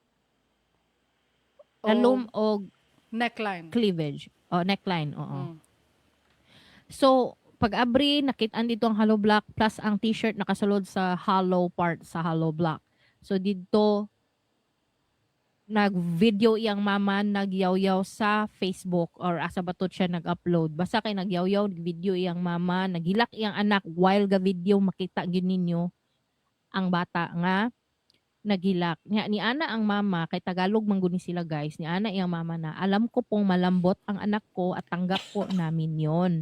Lalom og neckline. Cleavage. O, neckline, oo. So, pag abri, nakit-an dito ang hollow block plus ang t-shirt nakasulod sa hollow part sa hollow block. So, dito, nag-video iyang mama, nagyaw-yaw sa Facebook or asa ba to siya nag-upload. Basta kay nagyaw-yaw, nag-video iyang mama, naghilak iyang anak while ga video, makita gyud ninyo ang bata nga naghilak. Nya ni ana ang mama, kay Tagalog man gud ni sila, guys. Ni ana iyang mama na, "Alam ko pong malambot ang anak ko at tanggap po namin 'yon.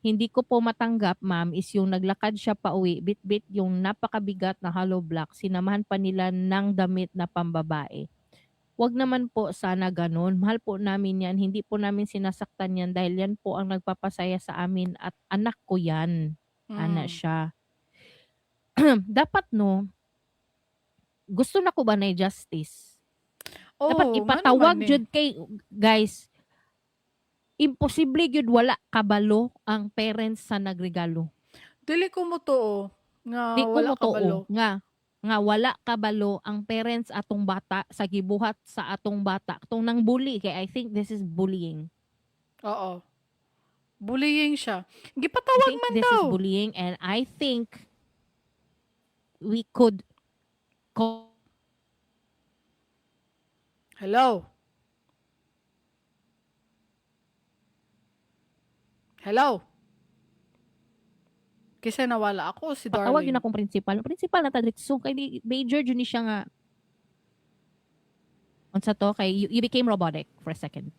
Hindi ko po matanggap, ma'am, is yung naglakad siya pauwi, bit-bit yung napakabigat na hollow block, sinamahan pa nila ng damit na pambabae. Wag naman po sana ganun. Mahal po namin yan. Hindi po namin sinasaktan yan dahil yan po ang nagpapasaya sa amin at anak ko yan." Ana siya. Dapat, no, gusto na ko ba na justice? Dapat Oh, ngano ipatawag man ni? jud kay, guys, imposible gyud wala kabalo ang parents sa nagregalo. Dili ko motuo nga Di ko wala motoo kabalo. nga wala kabalo ang parents atong bata sa gibuhat sa atong bata atong nang bully, kay I think this is bullying. Oo. Bullying siya. I Gipatawag think man this is daw. bullying and I think we could call Hello. Hello. Kasi nawala ako si Patawag yun Darling. akong principal. Principal na ta diretso kay di major jud ni siya nga unsa to, kay you became robotic for a second.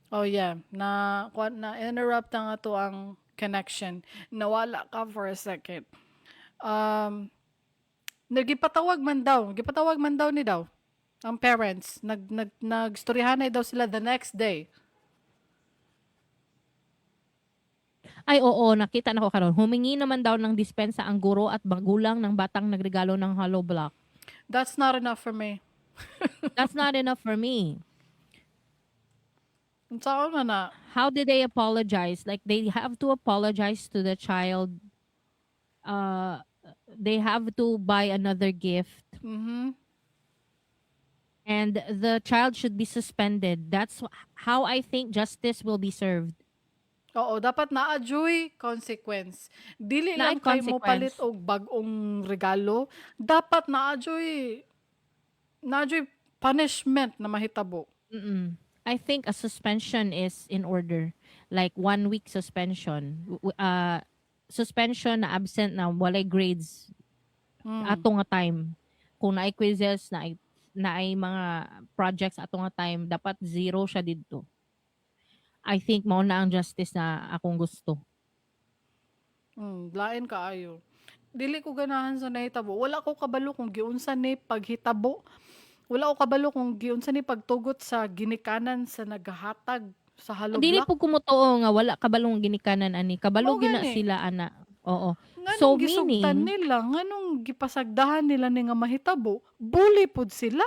Oh yeah, na kuan, na interrupt ang ato ang connection. Nawala ka for a second. Nagipatawag man daw, gipatawag man daw ni daw ang parents. Nag nag nagstoryahanay daw sila the next day. Ay oo, nakita na ko karon. Humingi naman daw ng dispensa ang guro at magulang ng batang nagregalo ng hollow block. That's not enough for me. That's not enough for me. Unsaon man na? How did they apologize? Like, they have to apologize to the child. They have to buy another gift and the child should be suspended. That's how I think justice will be served. Oo, dapat naa juy consequence. Dili Naay lang kay mo palit consequence. og bag-ong regalo, dapat naa juy punishment na mahitabo. I think a suspension is in order. Like one week suspension. Suspension na absent na walay grades ato nga time. Kung naay quizzes, naay mga projects ato nga time, dapat zero siya didto. I think mao na ang justice na akong gusto. Lain kaayo. Dili ko ganahan sa nahitabo. Wala ko kabalo kung giunsa ni paghitabo. Wala ko kabalo kung giunsa ni pagtugot sa ginikanan sa nagahatag sa hollow Dili block. po kumutuo nga wala kabalong ginikanan ani. Kabalo Mao gina gani. Sila ana. Oo. Nganong So, gisugtan meaning- nila, nganong gipasagdahan nila ni nga mahitabo, bully pod sila.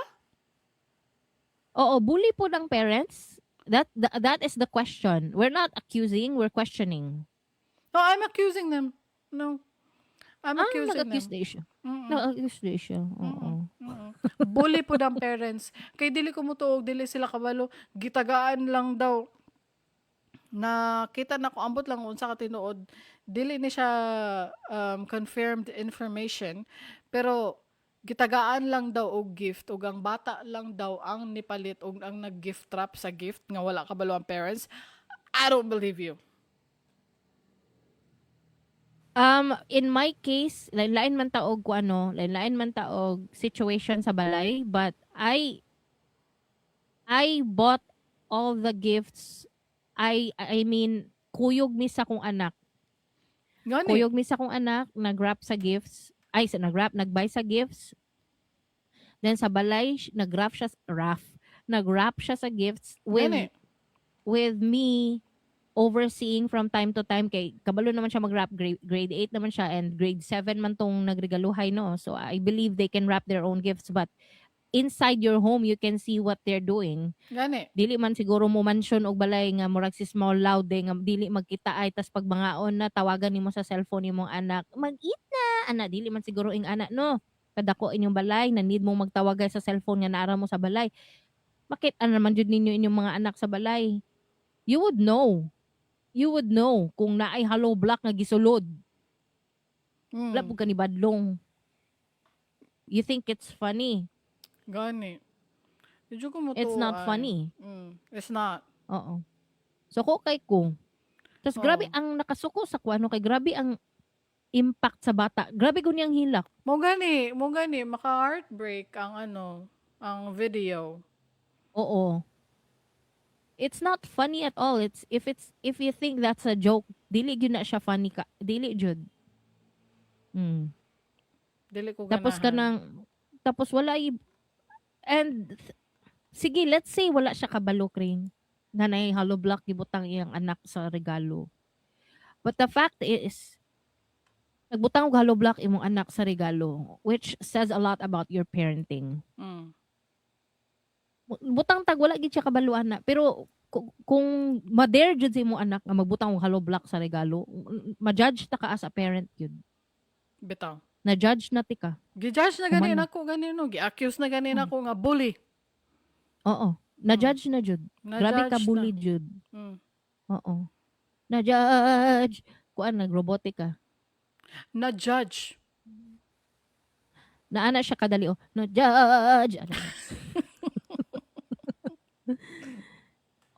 Oo, bully po ng parents. That is the question. We're not accusing, we're questioning. No, I'm accusing them. No. I'm Ah, accusing nag-accuse them. na siya. Nag-accuse na siya. Oo. Bully po ang parents. Kay dili ko mutuog, dili sila kabalo. Gitagaan lang daw. Na kita na ko, ambot lang unsa ka tinuod. Dili ni siya confirmed information, pero gitagaan lang daw og gift ug ang bata lang daw ang nipalit og ang nag-gift wrap sa gift nga wala kabalo ang parents. I don't believe you. In my case, lain-lain man taog ko ano, lain-lain man taog situation sa balay, but I bought all the gifts. I mean, kuyog mi sa akong anak. Gani. Kuyog mi sa akong anak, nag-wrap sa gifts. Ay, sa nag-wrap, nag-buy sa gifts. Then sa balay, nag-wrap siya, wrap, nag-wrap siya sa gifts with Gani. With me overseeing from time to time kay kabalo naman siya mag-wrap. Grade 8 naman siya and grade 7 man tong nagregaluhay, no? So I believe they can wrap their own gifts, but inside your home you can see what they're doing. Gani. Dili man siguro mo mansion og balay nga murag si small loud eh, nga dili magkita ay tas pag mangaon na, tawagan nimo sa cellphone nimong anak, "Mag-eat na ana." Dili man siguro ing ana, no? Kadako inyong balay na need mo magtawagay sa cellphone nga naara mo sa balay. Bakit ano naman jud ninyo inyong mga anak sa balay? You would know, you would know kung naay hollow block nga gisulod. Wala pud ka ni badlong. You think it's funny? Gani. Medyo ko It's not ay. funny. It's not. Oo. So ko kay ko. Tapos Oo. grabe ang nakasuko sa kuano kay grabe ang impact sa bata. Grabe ko niyang hilak. Mo gani maka-heartbreak ang ano, ang video. Oo. It's not funny at all. It's if you think that's a joke, dili gyud na siya funny ka. Dili jud. Dili ko Tapos ganahan. Kanang tapos wala and sige, let's say wala siya kabalo, Kring, na nay hollow block gibutang iyang anak sa regalo. But the fact is, nagbutang og hollow block imong anak sa regalo, which says a lot about your parenting. Butang tag wala gid siya kabalo ana, pero kung ma-dare jud sa imong anak nga magbutang og hollow block sa regalo, ma-judge ta ka as a parent jud. Bitaw. Na-judge na ti ka. Gi-judge na gani Human na. nako gani, no. Gi-accuse na gani nako nga bully. Oo. Na-judge na jud. Grabe ka Na-judge bully na. jud. Oo. Na-judge. Kuan, nag-robotic ka. Na-judge. Naana siya kadali oh. Na-judge. Ano?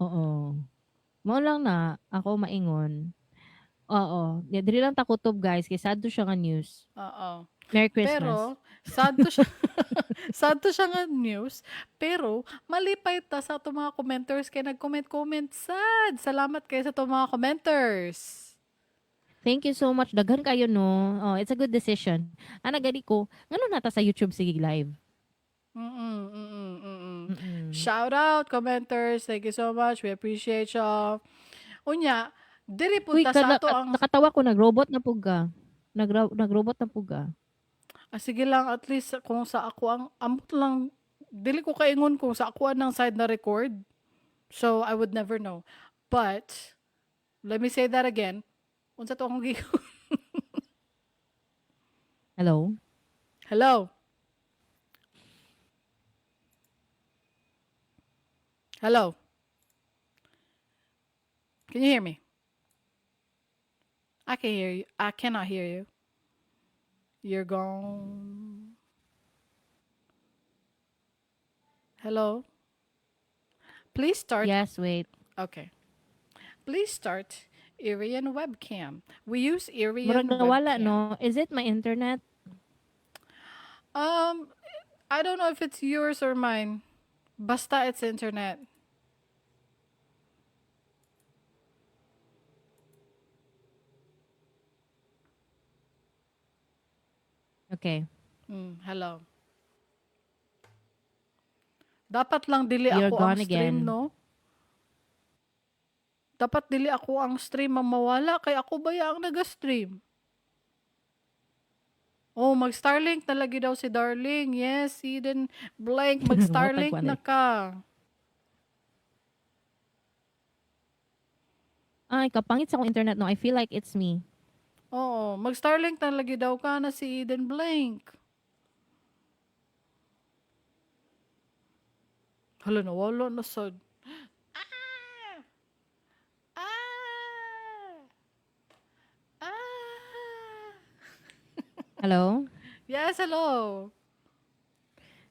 Oo. Mao lang na ako maingon. Oo. Yeah, diri lang ta kutob, guys, kay sad to siya nga news. Oo. Merry Christmas. Pero sad to siya nga news, pero malipay ta sa ato mga commenters kay nag-comment-comment sad. Salamat kay sa ato mga commenters. Thank you so much. Daghan kayo, no. Oh, it's a good decision. Ana gani ko, ngano nata sa YouTube sige live? Shout out commenters. Thank you so much. We appreciate y'all. Unya, diri Uy, punta sa ato ang nakatawa ko, nag-robot na pug ka. Nag-robot na pug ka. Ah, sige lang, at least kung sa ako ang ambot lang, dili ko kaingon kung sa ako ang side na record. So I would never know. But let me say that again. Unsa to akong giingon? Hello? Hello? Hello? Can you hear me? I can hear you. I cannot hear you. You're gone. Hello? Please start. Yes, wait. Okay. Please start Irian webcam. We use Murag Irian nawala, webcam. no? Is it my internet? Um, I don't know if it's yours or mine. Basta it's internet. Okay. Hello. Dapat lang dili You're ako ang gone stream, again. no? Dapat dili ako ang stream ang mawala kay ako ba ya ang naga-stream? Oh, mag-Starlink na lagi daw si Darling. Yes, Eden blank, Matag mag-Starlink ko na anay. ka. Ay, kapangit sa akong internet, no? I feel like it's me. Oo, mag-Starlink na lagi daw ka na si Eden blank. Hala, nawala na sad. Ah! Ah! Ah! Hello? Yes, hello.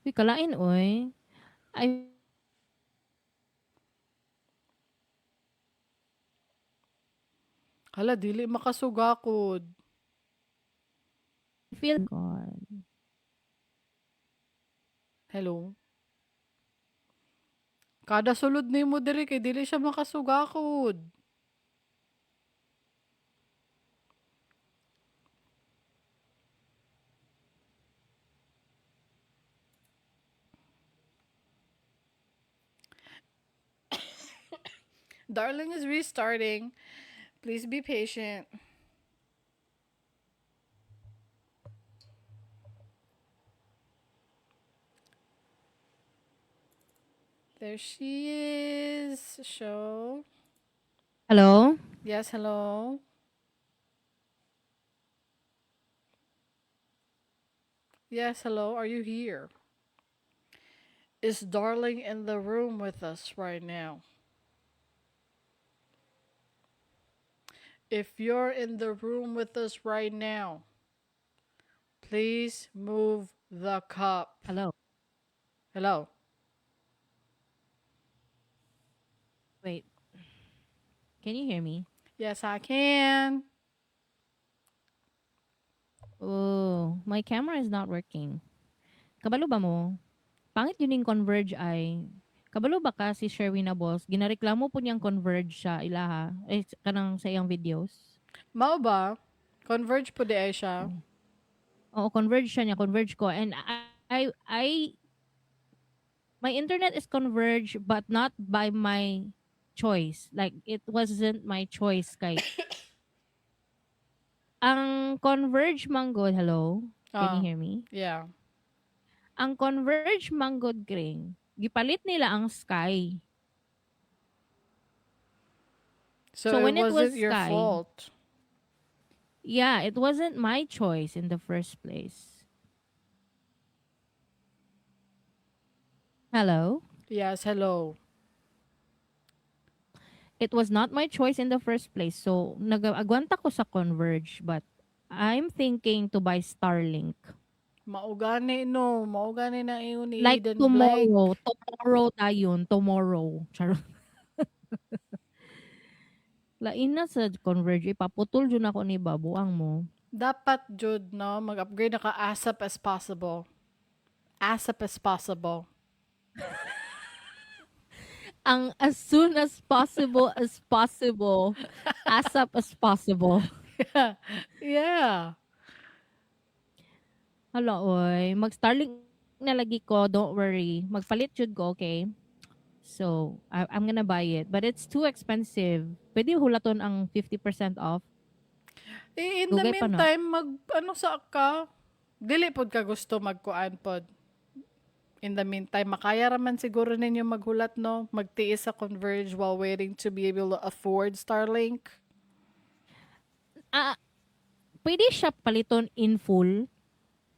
Uy, kalain, oy. I Hala, dili makasugakod. feel God. Hello? Kada sulod nimo diri kay dili siya makasugakod. Darling is restarting. Please be patient. There she is. Show. Hello? Yes, hello. Yes, hello. Are you here? Is Darling in the room with us right now? If you're in the room with us right now, please move the cup. Hello? Hello. Wait. Can you hear me? Yes, I can. Oh, my camera is not working. Kabalo ba mo? Pangit yun yung Converge ay. Kabalo ba ka si Sherwina Boss? Ginareklamo po niyang Converge sa ilaha. Eh, kanang sa iyang videos. Mao ba? Converge po di ay siya. Oo, Converge siya niya. Converge ko. And I, my internet is Converge but not by my choice. Like, it wasn't my choice kay ang Converge manggod, hello? Can you hear me? Yeah. Ang Converge manggod kring, gipalit nila ang Sky. So, So it when it was wasn't your Sky, fault. Yeah, it wasn't my choice in the first place. Hello? Yes, hello. It was not my choice in the first place. So, nag-agwanta ko sa Converge, but I'm thinking to buy Starlink. Maugani no, maugani na ingon ni Like Eden Blank. tomorrow, tomorrow tayo, tomorrow. Charot. Lain na sa Converge, ipaputol jud ako ni babuang mo. Dapat jud no, mag-upgrade na ka ASAP as possible. ASAP as possible. Ang as soon as possible as possible. ASAP as possible. Yeah. Hala, oy. Mag-Starlink na lagi ko. Don't worry. Magpalit jud ko, okay? So, I'm gonna buy it. But it's too expensive. Pwede hulaton ang 50% off. Eh, in the Dugay pa, no? meantime, mag, ano sa ka? Dili pod ka gusto magkuan pod. In the meantime, makaya raman siguro ninyo maghulat, no? Magtiis sa Converge while waiting to be able to afford Starlink. Pwede siya paliton in full?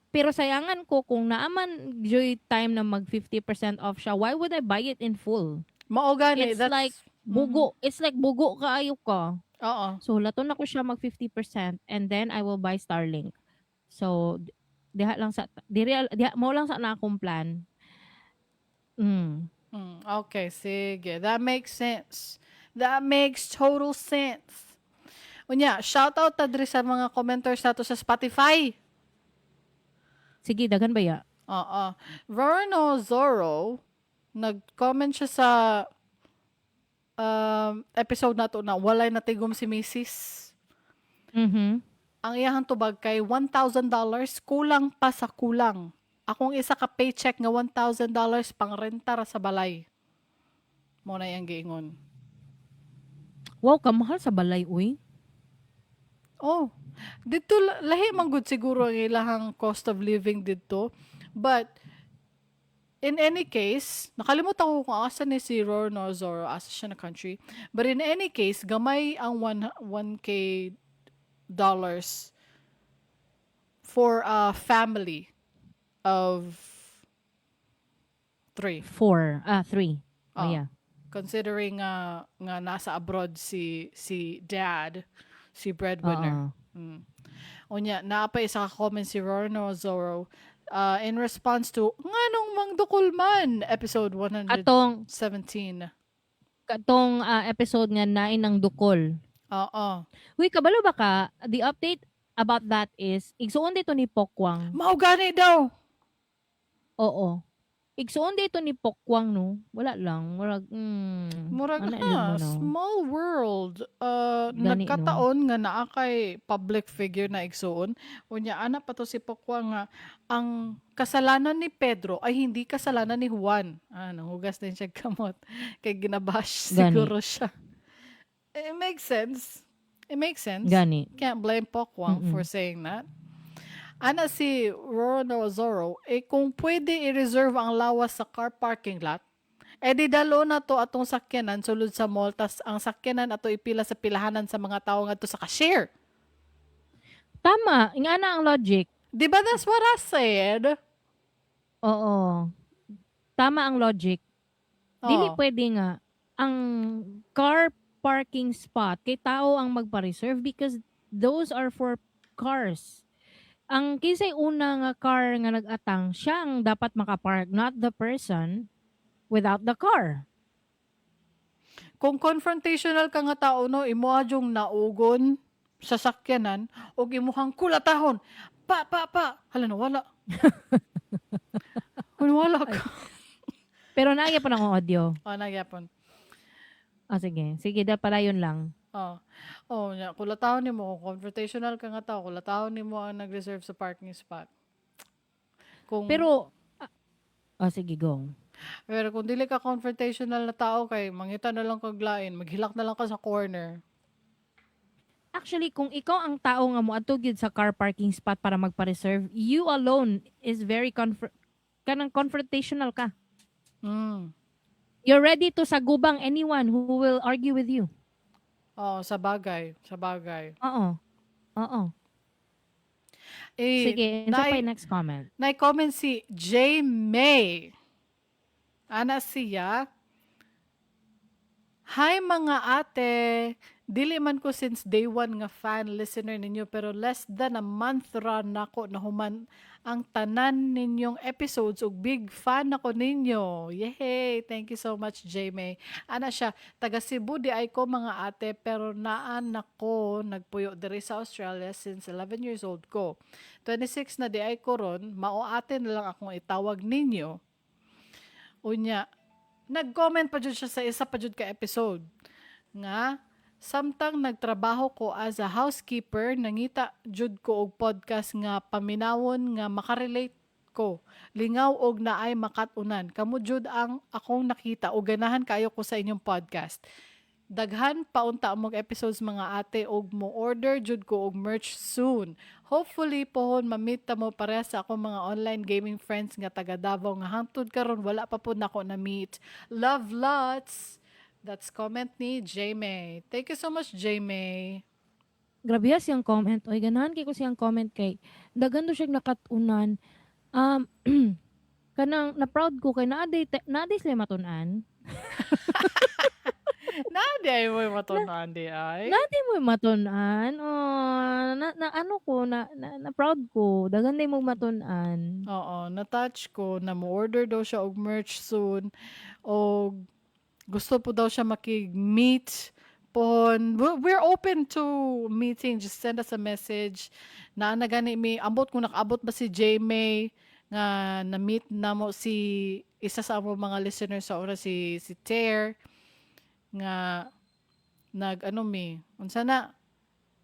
Pero sayangan ko kung naaman joy time na mag 50% off siya, why would I buy it in full? Mao gani, It's that's like bugo. It's like bugo kaayo ka. Oo. So hulaton ako siya mag 50% and then I will buy Starlink. So diha lang sa diri diha mo lang sa na akong plan. Okay, sige. That makes sense. That makes total sense. Unya, shout out ta diri sa mga commenters nato sa Spotify. Sige, daghan ba ya? Oo. Rorno Zorro, nag-comment siya sa episode nato na walay natigom si Mrs. Ang iyahang tubag kay $1,000, kulang pa sa kulang. Akong isa ka paycheck nga $1,000 pang renta ra sa balay. Mo na iyang giingon. Wow, kamahal sa balay uy. Oh, dito lahi man gud siguro ang ilahang cost of living dito. But in any case, nakalimutan ko kung asa ni si Rorno Zorro, asa siya na country. But in any case, gamay ang 1 1K dollars for a family of three. Four, ah, three. Oh, Ah. yeah. Considering nga nasa abroad si dad, si breadwinner. Oo. Unya, naa pa isa ka comment si Rorno Zorro in response to "Nganong mangdukol man" episode 117. Katong episode nga nain ang dukol. Oo. Uy, kabalo ba ka? The update about that is igsuon dito ni Pokwang. Mao gani daw. Oo. Igsuon dito ni Pokwang, no. Wala lang, murag Murag ana ha, yun mo, no. small world. Gani, no? Nagkataon nga naa kay public figure na igsuon. Unya ana pa to si Pokwang nga ang kasalanan ni Pedro ay hindi kasalanan ni Juan. Ah, nanghugas din siya kamot. Kay ginabash Gani. Siguro siya. It makes sense. It makes sense. Gani. Can't blame Pokwang for saying that. Ana si Rorno Zorro, eh kung pwede i-reserve ang lawas sa car parking lot, eh di dalo na to atong sakyanan sulod sa mall, tas ang sakyanan ato ipila sa pilahanan sa mga tao ngadto sa cashier. Tama, ingana ang logic. Di ba that's what I said? Oo. Tama ang logic. Dili Oo. pwede nga ang car parking spot kay tao ang magpa-reserve because those are for cars. Ang kinsay una nga car nga nag-atang, siya ang dapat makapark, not the person without the car. Kung confrontational ka nga tao, no, imo yung naugon sa sakyanan og imuhang kulatahon. Pa pa pa. Hala na wala. Kung wala ka. Pero naaya pa ng audio. Oh, nagyapon. Ah, sige. Sige, da pala yun lang. Oh. Oh, nya kulatahon nimo kung confrontational ka nga tao, kulatahon nimo ang nag-reserve sa parking spot. Kung Pero, ah, oh, sige, go. Pero kung dili ka confrontational na tao kay mangita na lang kag lain, maghilak na lang ka sa corner. Actually, kung ikaw ang tao nga moadto gyud sa car parking spot para magpa-reserve, you alone is very kanang confrontational ka. You're ready to sagubang anyone who will argue with you. Oh, sa bagay, sa bagay. Oo. Oo. Eh, Sige, unsa pa yung next comment? Na-comment si J. May. Ana siya, "Hi mga ate! Dili man ko since day one nga fan listener ninyo pero less than a month ra nako nahuman ang tanan ninyong episodes ug big fan ako ninyo." Yay! Thank you so much, J. May. Ana siya, "Taga Cebu di ay ko mga ate pero naan nako nagpuyo diri sa Australia since 11 years old ko. 26 na di ay ko ron, mao ate na lang akong itawag ninyo." Unya, nag-comment pa jud siya sa isa pa jud ka episode nga, "Samtang nagtrabaho ko as a housekeeper, nangita jud ko og podcast nga paminawon nga makarelate ko. Lingaw og naay makat-unan. Kamo jud ang akong nakita og ganahan kayo ko sa inyong podcast. Daghan pa unta mog episodes mga ate og mo order jud ko og merch soon. Hopefully pohon ma-meet ta mo pareha sa akong mga online gaming friends nga taga Davao nga hangtod karon wala pa pud nako na meet. Love lots." That's comment ni J May. Thank you so much, J May. Grabe siyang comment. Oy, ganahan kay ko siyang comment kay daghan do siya nakat-unan. Kanang na proud ko kay naa day sila matun-an. Naa diay mo matun-an diay. Naa day mo matun-an. Oh, na ano ko na proud ko. Daghan day mo matun-an. Oo, na-touch ko na mo-order daw siya og merch soon og gusto po daw siya makig-meet pohon. We're open to meeting. Just send us a message. Naa na gani mi ambot kung nakaabot ba si J May nga na-meet namo si isa sa among mga listeners sa una, si Ter, nga nag ano mi unsa na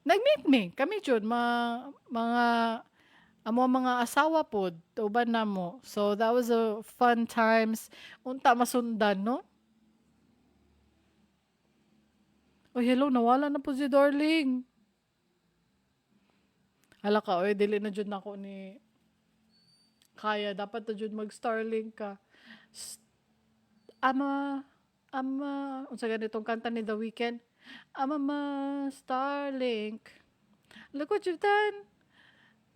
nag-meet mi kami jud mga amo mga asawa pod uban namo. So that was a fun times. Unta masundan, no? Oh, hello, nawala na po si Darling. Hala ka, oy, dili na jud nako ni kaya. Dapat na jud mag Starlink ka. Ama, ama, unsa ganitong kanta ni The Weeknd? Ama ma Starlink. Look what you've done.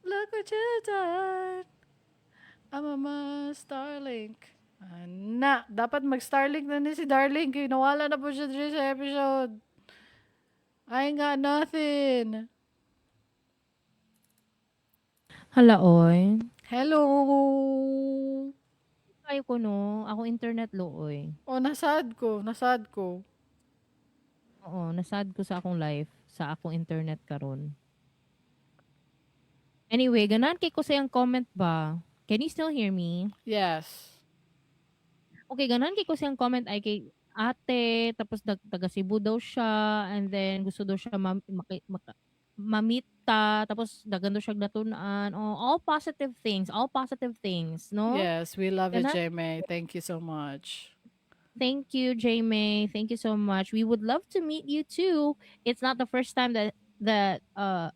Look what you've done. Ama ma Starlink. Ana, dapat mag Starlink na ni si Darling kay nawala na po siya diri sa episode. I ain't got nothing. Hala, oy. Hello. Kayo ko no, ako internet looy. Oh, nasad ko, nasad ko. Oo, nasad ko sa akong life, sa akong internet karon. Anyway, ganahan kay ko sa iyang comment ba? Can you still hear me? Yes. Okay, ganahan kay ko sa iyang comment ay kay ate, tapos taga Cebu daw siya, and then gusto daw siya ma-meet ta, tapos daghan daw siya natun-an. Oh, all positive things, all positive things, no? Yes, we love it, Ganahan Jamie. Thank you so much. Thank you, Jamie. Thank you so much. We would love to meet you too. It's not the first time that a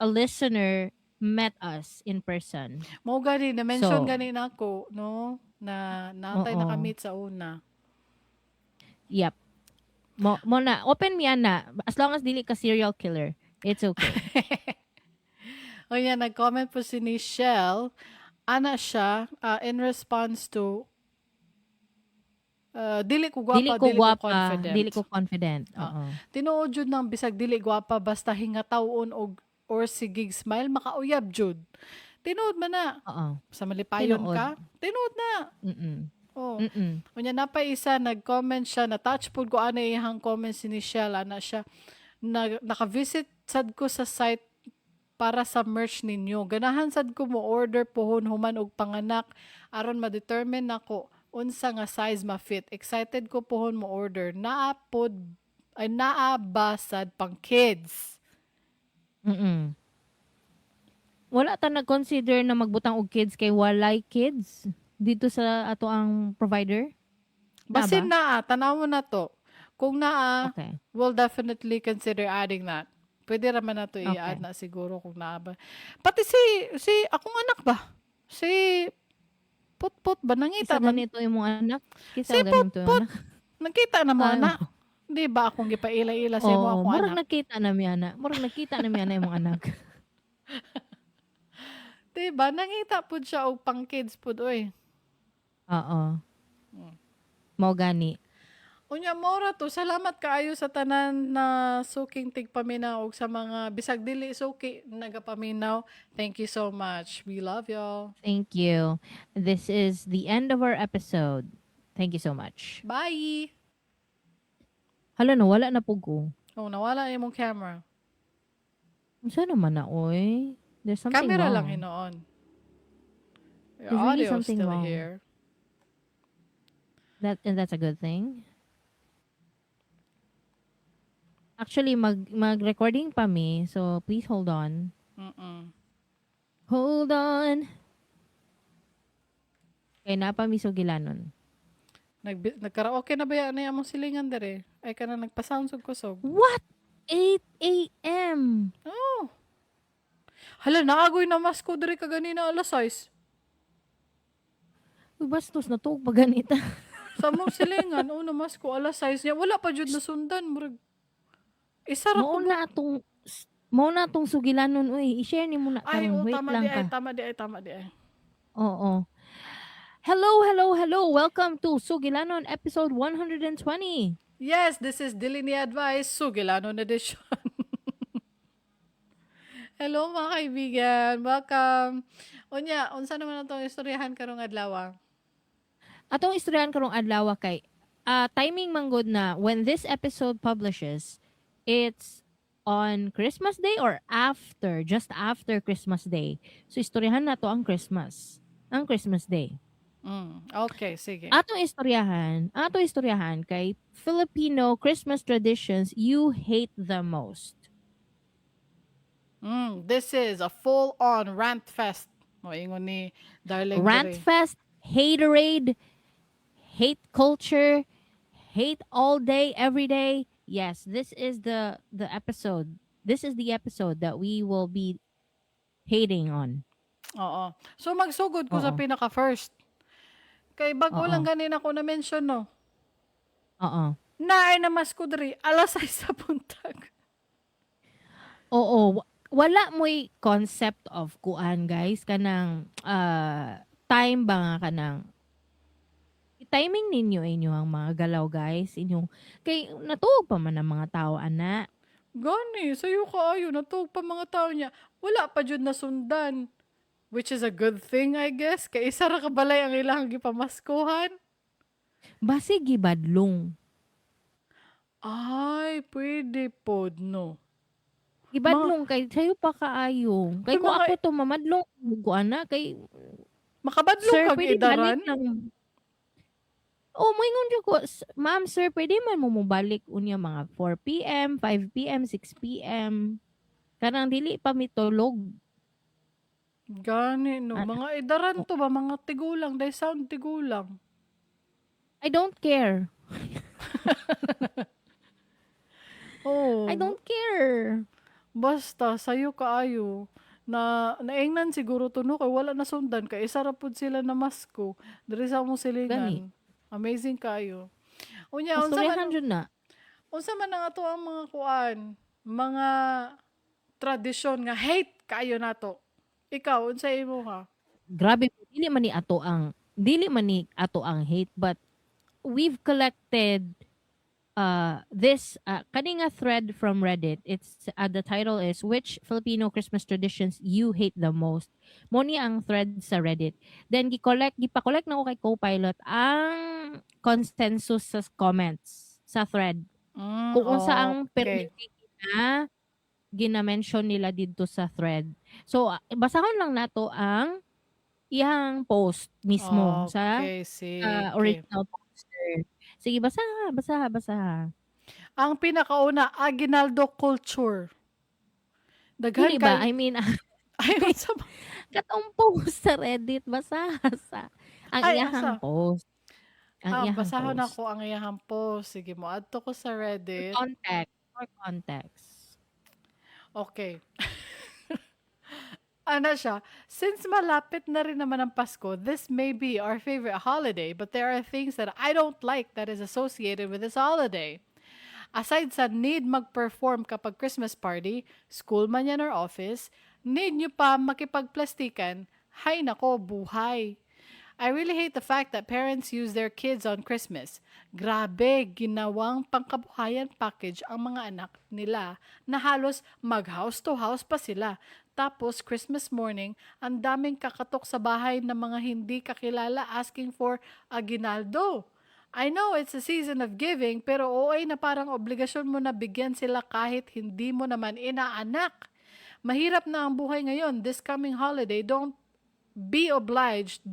listener met us in person. Mao gani na mention So, gani nako, no? Na natay oo. nakamit sa una. Yep. Mo na open mi ana as long as dili ka serial killer. It's okay. O yan, nag-comment po si Nichelle. Ana siya, in response to, dili ko Dili gwapa, ko dili ko gwapa, confident. Dili ko confident. Ah. Oo. Tinuod jud nang bisag dili gwapa basta hingatawon og or sigig smile makauyab jud. Tinuod man na. Oo. Sa malipayon Tinuod. ka, tinuod na. Oh. Unya napa isa nag-comment siya, na touch pud ko ana iyang comment si Nichelle, ana siya na, naka-visit sad ko sa site para sa merch ninyo. Ganahan sad ko mo order pohon human og panganak aron ma-determine nako unsa nga size ma-fit. Excited ko pohon mo order. Naa pod ay naa ba sad pang kids? Wala ta nag-consider na magbutang og kids kay walay kids dito sa ato ang provider? Naa Basin ba? naa, tanawon na to. Kung naa, we'll definitely consider adding that. Pwede raman na to i-add na siguro kung naa ba. Pati si akong anak ba? Si Putput ba nangita Kisa man? ganito imong anak? Kisa Si ganito imong Putput. anak? Nakita na mo Ay, anak. Di ba akong gipaila-ila sa imo Oo, akong murag anak? nakita na mi ana. Murag nakita na mi ana imong anak. Di ba? Nangita pud siya og pang kids pud oy. Oo. Mao gani. Unya mora to, salamat kaayo sa tanan na suking tigpaminaw og sa mga bisag dili suki nagapaminaw. Thank you so much. We love y'all. Thank you. This is the end of our episode. Thank you so much. Bye. Hala no, wala na pud ko. Oh, nawala imong camera. Unsa naman na oy? There's something Camera wrong. lang hinoon. Your There's really audio is something still wrong. here. That and that's a good thing. Actually, mag-recording pa mi, so please hold on. Hold on. Kay naa pa mi sugilanon. Nagkaraoke na ba yan na among silingan dere? Ay kana nagpa-sound sug kusog. What? 8 a.m. Oh. Hala, naagoy na masko dere kaganina alas 6. Uy, bastos na tuog pa ganita. Sa among silingan, oh, namasko alas 6 niya. Wala pa jud nasundan. Murag, isa ra Mao ko na atong Mao na tong sugilanon uy, i-share nimo na Ay, karon, oh, wait tama lang di ay, ka. Tama di ay, tama di ay. Oo. Hello, hello, hello. Welcome to Sugilanon episode 120. Yes, this is Dili ni Advice, Sugilanon Edition. Hello, mga kaibigan. Welcome. Unya, unsa naman atong istoryahan karong adlaw? Atong istoryahan karong adlaw kay timing man gud na when this episode publishes, it's on Christmas Day or after, just after Christmas Day. So istoryahan nato ang Christmas. Ang Christmas Day. Okay, sige. Atong istoryahan kay Filipino Christmas traditions you hate the most. This is a full-on rant fest. Moingon ni Darling Rant diri. fest, haterade, hate culture, hate all day, every day. Yes, this is the episode. This is the episode that we will be hating on. Oo. So magsugod ko sa Oo. Pinaka first. Kay bago Oo. Lang ganin ako na mention, no. Oo. Naay na mas ko diri alas 6 sa buntag. Oo, wala mo'y concept of kuan, guys, kanang time ba nga kanang timing ninyo inyo ang mga galaw, guys, inyong kay natuog pa man ang mga tao ana. Gani, sayo kaayo natuog pa mga tao niya. Wala pa jud nasundan. Which is a good thing, I guess. Kay isa ra ka balay ang ilang gipamaskuhan. Basi gibadlong. Ay, pwede pod, no? Gibadlong kay sayo pa kaayo. Kay Kay kung ako to mamadlong ko ana kay Makabadlong "Sir, kag pwede idaran? balik lang." Oh, moingon jud ko, "Ma'am, sir, pwede man mo mobalik unya mga 4 PM, 5 PM, 6 PM." Kanang dili pa mitulog. Gani, no? Ana. Mga idaran to ba? Mga tigulang. They sound tigulang. I don't care. Oh. I don't care. Basta, sayo kaayo. Na naingnan siguro to, no, kay wala na sundan kay isa ra pud sila na masko diri sa among silingan. Gani. Amazing kaayo. Unya, unsa man Pastoryahan jud na. Unsa man ang ato ang mga kuan, mga tradisyon nga hate kaayo nato? Ikaw, unsa imo ha? Grabe, dili man ni ato ang hate, but we've collected this kani nga thread from Reddit. It's the title is "Which Filipino Christmas Traditions You Hate the Most." Mo ni ang thread sa Reddit. Then gi-collect gipa-collect na ko kay Copilot ang consensus sa comments sa thread. Kung unsa ang permanente na gina-mention nila didto sa thread. So basahon lang nato ang iyang post mismo sa Okay, sige. Original poster. Sige, basaha, basaha, basaha. Ang pinakauna, aguinaldo culture. Daghan Dili ba? kay I mean, Ay, unsa ba? Katong post sa Reddit, basaha sa ang Ay, iyahang asa? post. Ang Ah, iyahang basahon post. nako ang iyahang post. Sige, moadto ko sa For Reddit. context, for context. Okay. Ana siya, "Since malapit na rin naman ang Pasko, this may be our favorite holiday, but there are things that I don't like that is associated with this holiday. Aside sa need mag-perform kapag Christmas party, school man yan or office, need nyo pa makipagplastikan, hay nako, buhay. I really hate the fact that parents use their kids on Christmas. Grabe, ginawang pangkabuhayan package ang mga anak nila na halos mag-house to house pa sila. Tapos, Christmas morning, ang daming kakatok sa bahay ng mga hindi kakilala asking for aguinaldo. I know it's a season of giving, pero OA na parang obligasyon mo na bigyan sila kahit hindi mo naman inaanak. Mahirap na ang buhay ngayon. This coming holiday, don't be obliged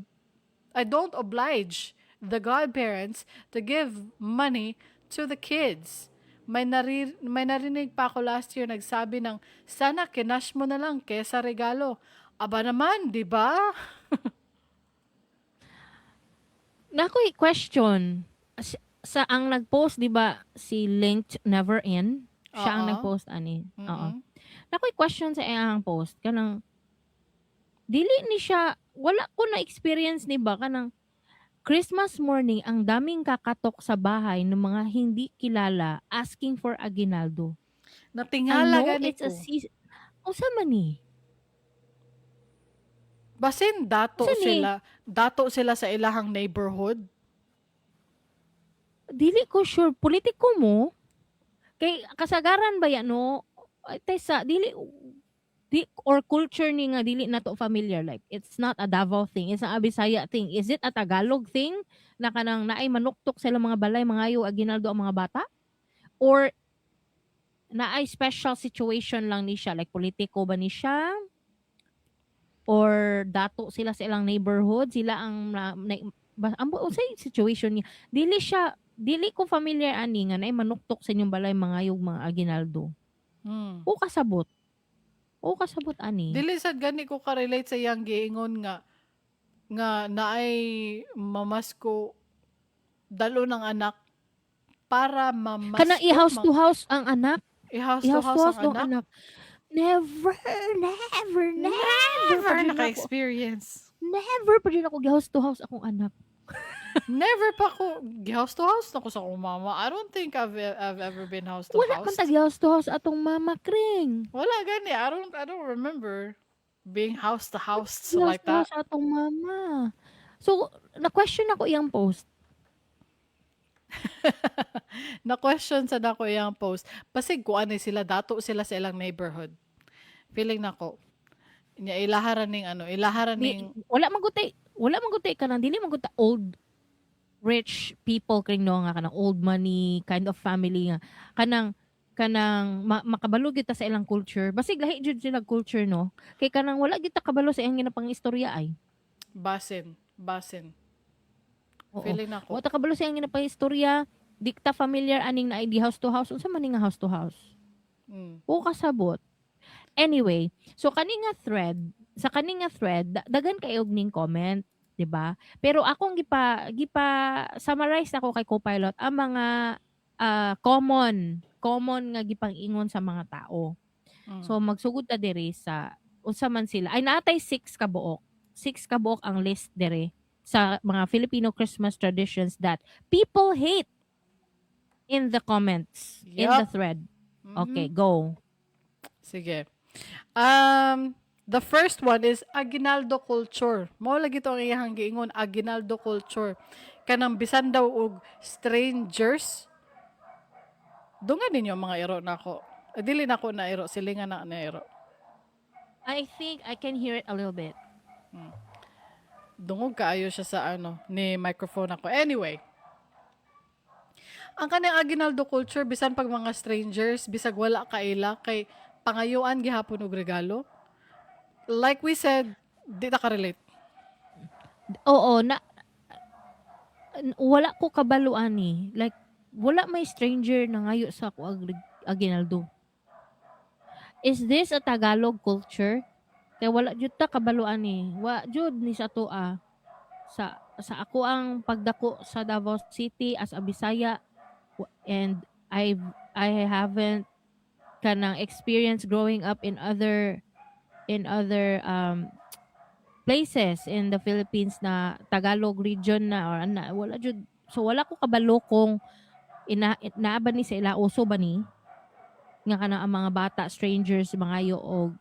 I don't oblige the godparents to give money to the kids. May narinig pa ako last year nagsabi ng sana kinash mo na lang kesa regalo. Aba naman, di ba?" Nakoy question. Sa ang nag-post, di ba, si Linked Never In? Siya ang Oo. nag-post ani. Oo. Nakoy question sa iyang post kanang dili ni siya, wala ko na experience ni ba kanang Christmas morning ang daming kakatok sa bahay ng mga hindi kilala asking for aguinaldo. I Natingala know gani it's a ko. season. Unsa man ni? Basin dato Unsa ni? Sila, dato sila sa ilahang neighborhood. Dili ko sure, politiko mo. Kay kasagaran ba yan, no? Ay, Tessa, dili di or culture ni nga dili nato familiar, like it's not a Davao thing, it's not a Bisaya thing. Is it a Tagalog thing na kanang naay manuktok sa ilang mga balay mangayo aginaldo ang mga bata, or naay special situation lang ni siya, like politiko ba ni siya or dato sila sa ilang neighborhood, sila ang na, unsay situation niya? Dili siya, dili ko familiar ani nga naay manuktok sa inyong balay mangayog mga aginaldo. O kasabot. O kasabot ani. Dili sad gani ko ka-relate sa iyang giingon nga naay mamasko dalo ng anak para mamasko. Kana i-house to house ang anak. I-house to I-house house to house ang ang anak. Anak. Never, never, never, Never pa jud ako. Naka-experience. Never pa jud ako gi-house to house akong anak. Never pa ko house to house na ko sa akong mama. I don't think I've ever been house to Wala house. man tag house to house atong mama, Kring. Wala gani. I don't remember being house to house House like to that. House atong mama. So, na-question ako iyang post. Na-question sa nako iyang post. Basig kuan ni sila, dato sila sa ilang neighborhood. Feeling nako. Nya ilaharan ning ano, ilaharan Di, ning wala man gutay kanang dili man gutay old rich people, Kring, no, nga kanang old money kind of family nga kanang makabalo gyud ta sa ilang culture. Basig lahi jud sila culture, no, kay kanang wala gyud ta kabalo sa iyang ginapang istorya ay. Basin, basin. Oo. Feeling nako. Wala ta kabalo sa iyang ginapang istorya, di ta familiar aning na ID house to house. Unsa man ni nga house to house? O kasabot. Anyway, so kani nga thread, sa kani nga thread, dagan kay og ning comment, 'di ba? Pero akong gipa summarize ako kay Copilot ang mga common common nga gipang-ingon sa mga tao. So magsugod ta diri sa unsa man sila. Ay, naatay 6 ka buok. 6 ka buok ang list diri sa mga Filipino Christmas traditions that people hate in the comments in the thread. Okay, go. Sige. The first one is Aguinaldo culture. Mao lagi to ang iyang giingon, Aguinaldo culture. Kanang bisan daw og strangers. Dungan ninyo ang mga iro nako. Eh, dili nako na iro, silingan na na iro. I think I can hear it a little bit. Dungog kaayo siya sa ano ni microphone ako. Anyway, ang kanang Aguinaldo culture, bisan pag mga strangers, bisag wala kaila, kay pangayuan gihapon og regalo. Like we said, di ta ka-relate. Oo, na wala ko kabalo ani. Like wala may stranger na ngayo sa ako aginaldo. Is this a Tagalog culture? Kay wala jud ta kabalo ani. Wa jud ni sa atoa. Sa ako ang pagdako sa Davao City as a Bisaya and I haven't kanang experience growing up in other places in the Philippines na Tagalog region na or ana, wala jud. So wala ko kabalo kung ina naa ba ni sa ila, uso ba ni nga kanang ang mga bata, strangers, mangayo og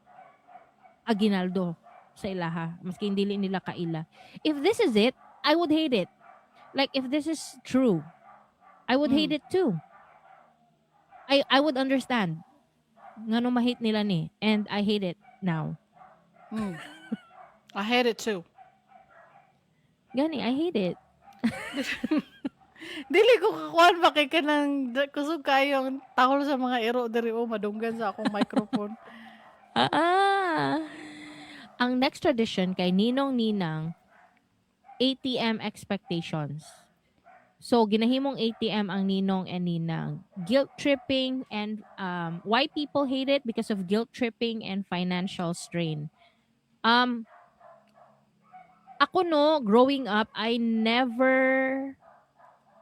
aginaldo sa ilaha maski dili nila kaila. If this is it, I would hate it. Like, if this is true, I would hate it too. I would understand ngano ma-hate nila ni, and I hate it now. I hate it too. Gani, I hate it. Dili ko kakuan ba kay kanang kusog kayo ang tahol sa mga iro diri o madunggan sa akong microphone. Ah. Ang next tradition kay Ninong Ninang ATM expectations. So ginahimong ATM ang ninong and ninang. Guilt tripping and why people hate it, because of guilt tripping and financial strain. Ako, no, growing up, I never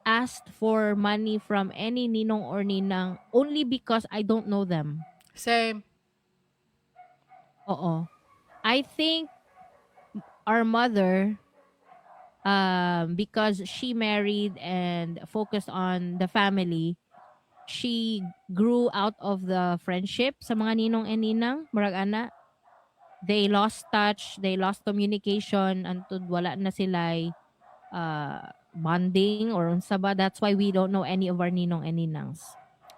asked for money from any ninong or ninang only because I don't know them. Same. Oo. I think our mother, because she married and focused on the family, She grew out of the friendship sa mga ninong and ninang, murag ana. They lost touch, they lost communication until wala na sila bonding or unsa ba. That's why we don't know any of our ninong and ninangs.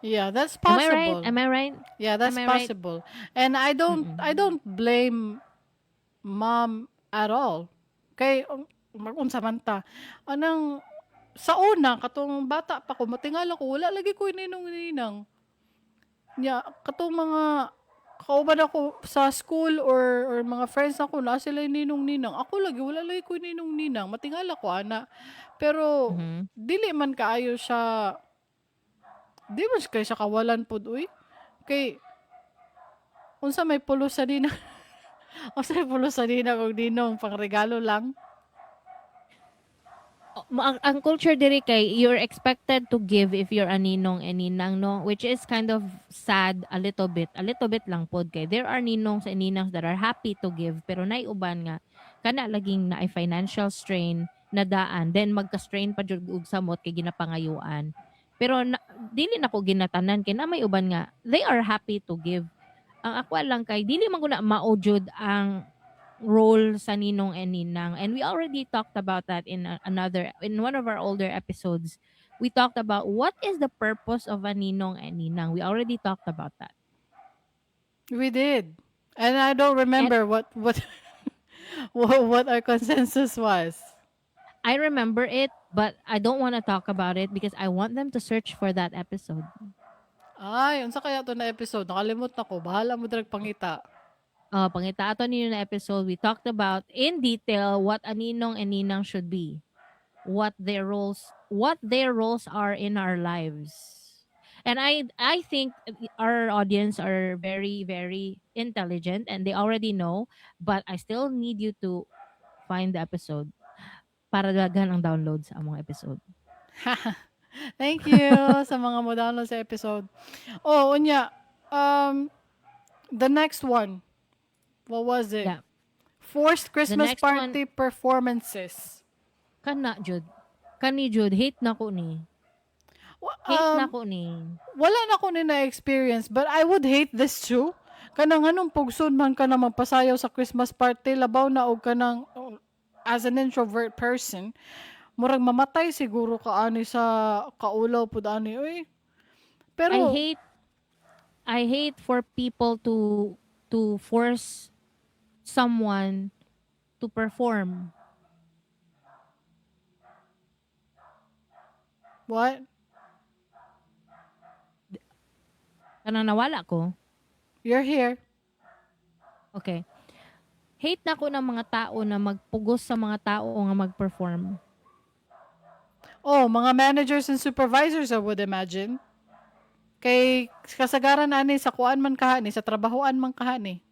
Yeah, that's Am I right? possible. Am I right? Yeah, that's Am I right? possible. And I don't blame mom at all. Kay mag-unsa man ta. Anang sa una, katong bata pa ko, matingala ko, wala lagi ko ninong ninang. Nya katong mga kauban ako sa school or mga friends ako na sila ninong ninang. Ako lagi, wala lagi ko ninong ninang. Matingala ko ana. Pero dili man kaayo siya, di man siya kay siya kawalan pod, uy. Kay unsa may pulos sa ninang? Unsa may pulos sa ninang og ninong, pangregalo lang? Ang culture diri kay you're expected to give if you're a ninong and ninang, no, which is kind of sad a little bit, a little bit lang pod, kay there are ninongs and ninangs that are happy to give, pero nay uban nga kana laging naay financial strain na daan, then magka-strain pa jud og samot kay ginapangayuan. Pero na, dili nako ginatanan kay na may uban nga they are happy to give. Ang ako lang kay dili man guna mao jud ang role sa ninong and ninang, and we already talked about that in a- another in one of our older episodes. We talked about what is the purpose of a ninong and ninang. We already talked about that. We did. And I don't remember what our consensus was. I remember it, but I don't want to talk about it because I want them to search for that episode. Ay, unsa kaya to na episode? Nakalimot na ko. Bahala mo direk pangita. Pangita ato ninyo na episode. We talked about in detail what a ninong and ninang should be, what their roles are in our lives. And I think our audience are very, very intelligent and they already know, but I still need you to find the episode para daghan ang download sa among episode. Thank you sa mga mo download sa episode. Oh, unya. The next one. What was it? Yeah. Forced Christmas Next one- party performances. Kana jud. Kani jud, hate na ko ni. Hate na ko ni. Wala na ko ni na-experience, but I would hate this too. Kanang anong pugson man ka na magpasayaw sa Christmas party, labaw na og kanang as an introvert person, murag mamatay siguro ka ani sa kaulaw pud ani, uy. Pero I hate for people to force someone to perform. What? Kanang nawala ko. You're here. Okay. Hate na ko ng mga tao na magpugos sa mga tao nga mag-perform. Oh, mga managers and supervisors, I would imagine. Kay kasagaran ani sa kuan man kahani, sa trabahoan man kahani.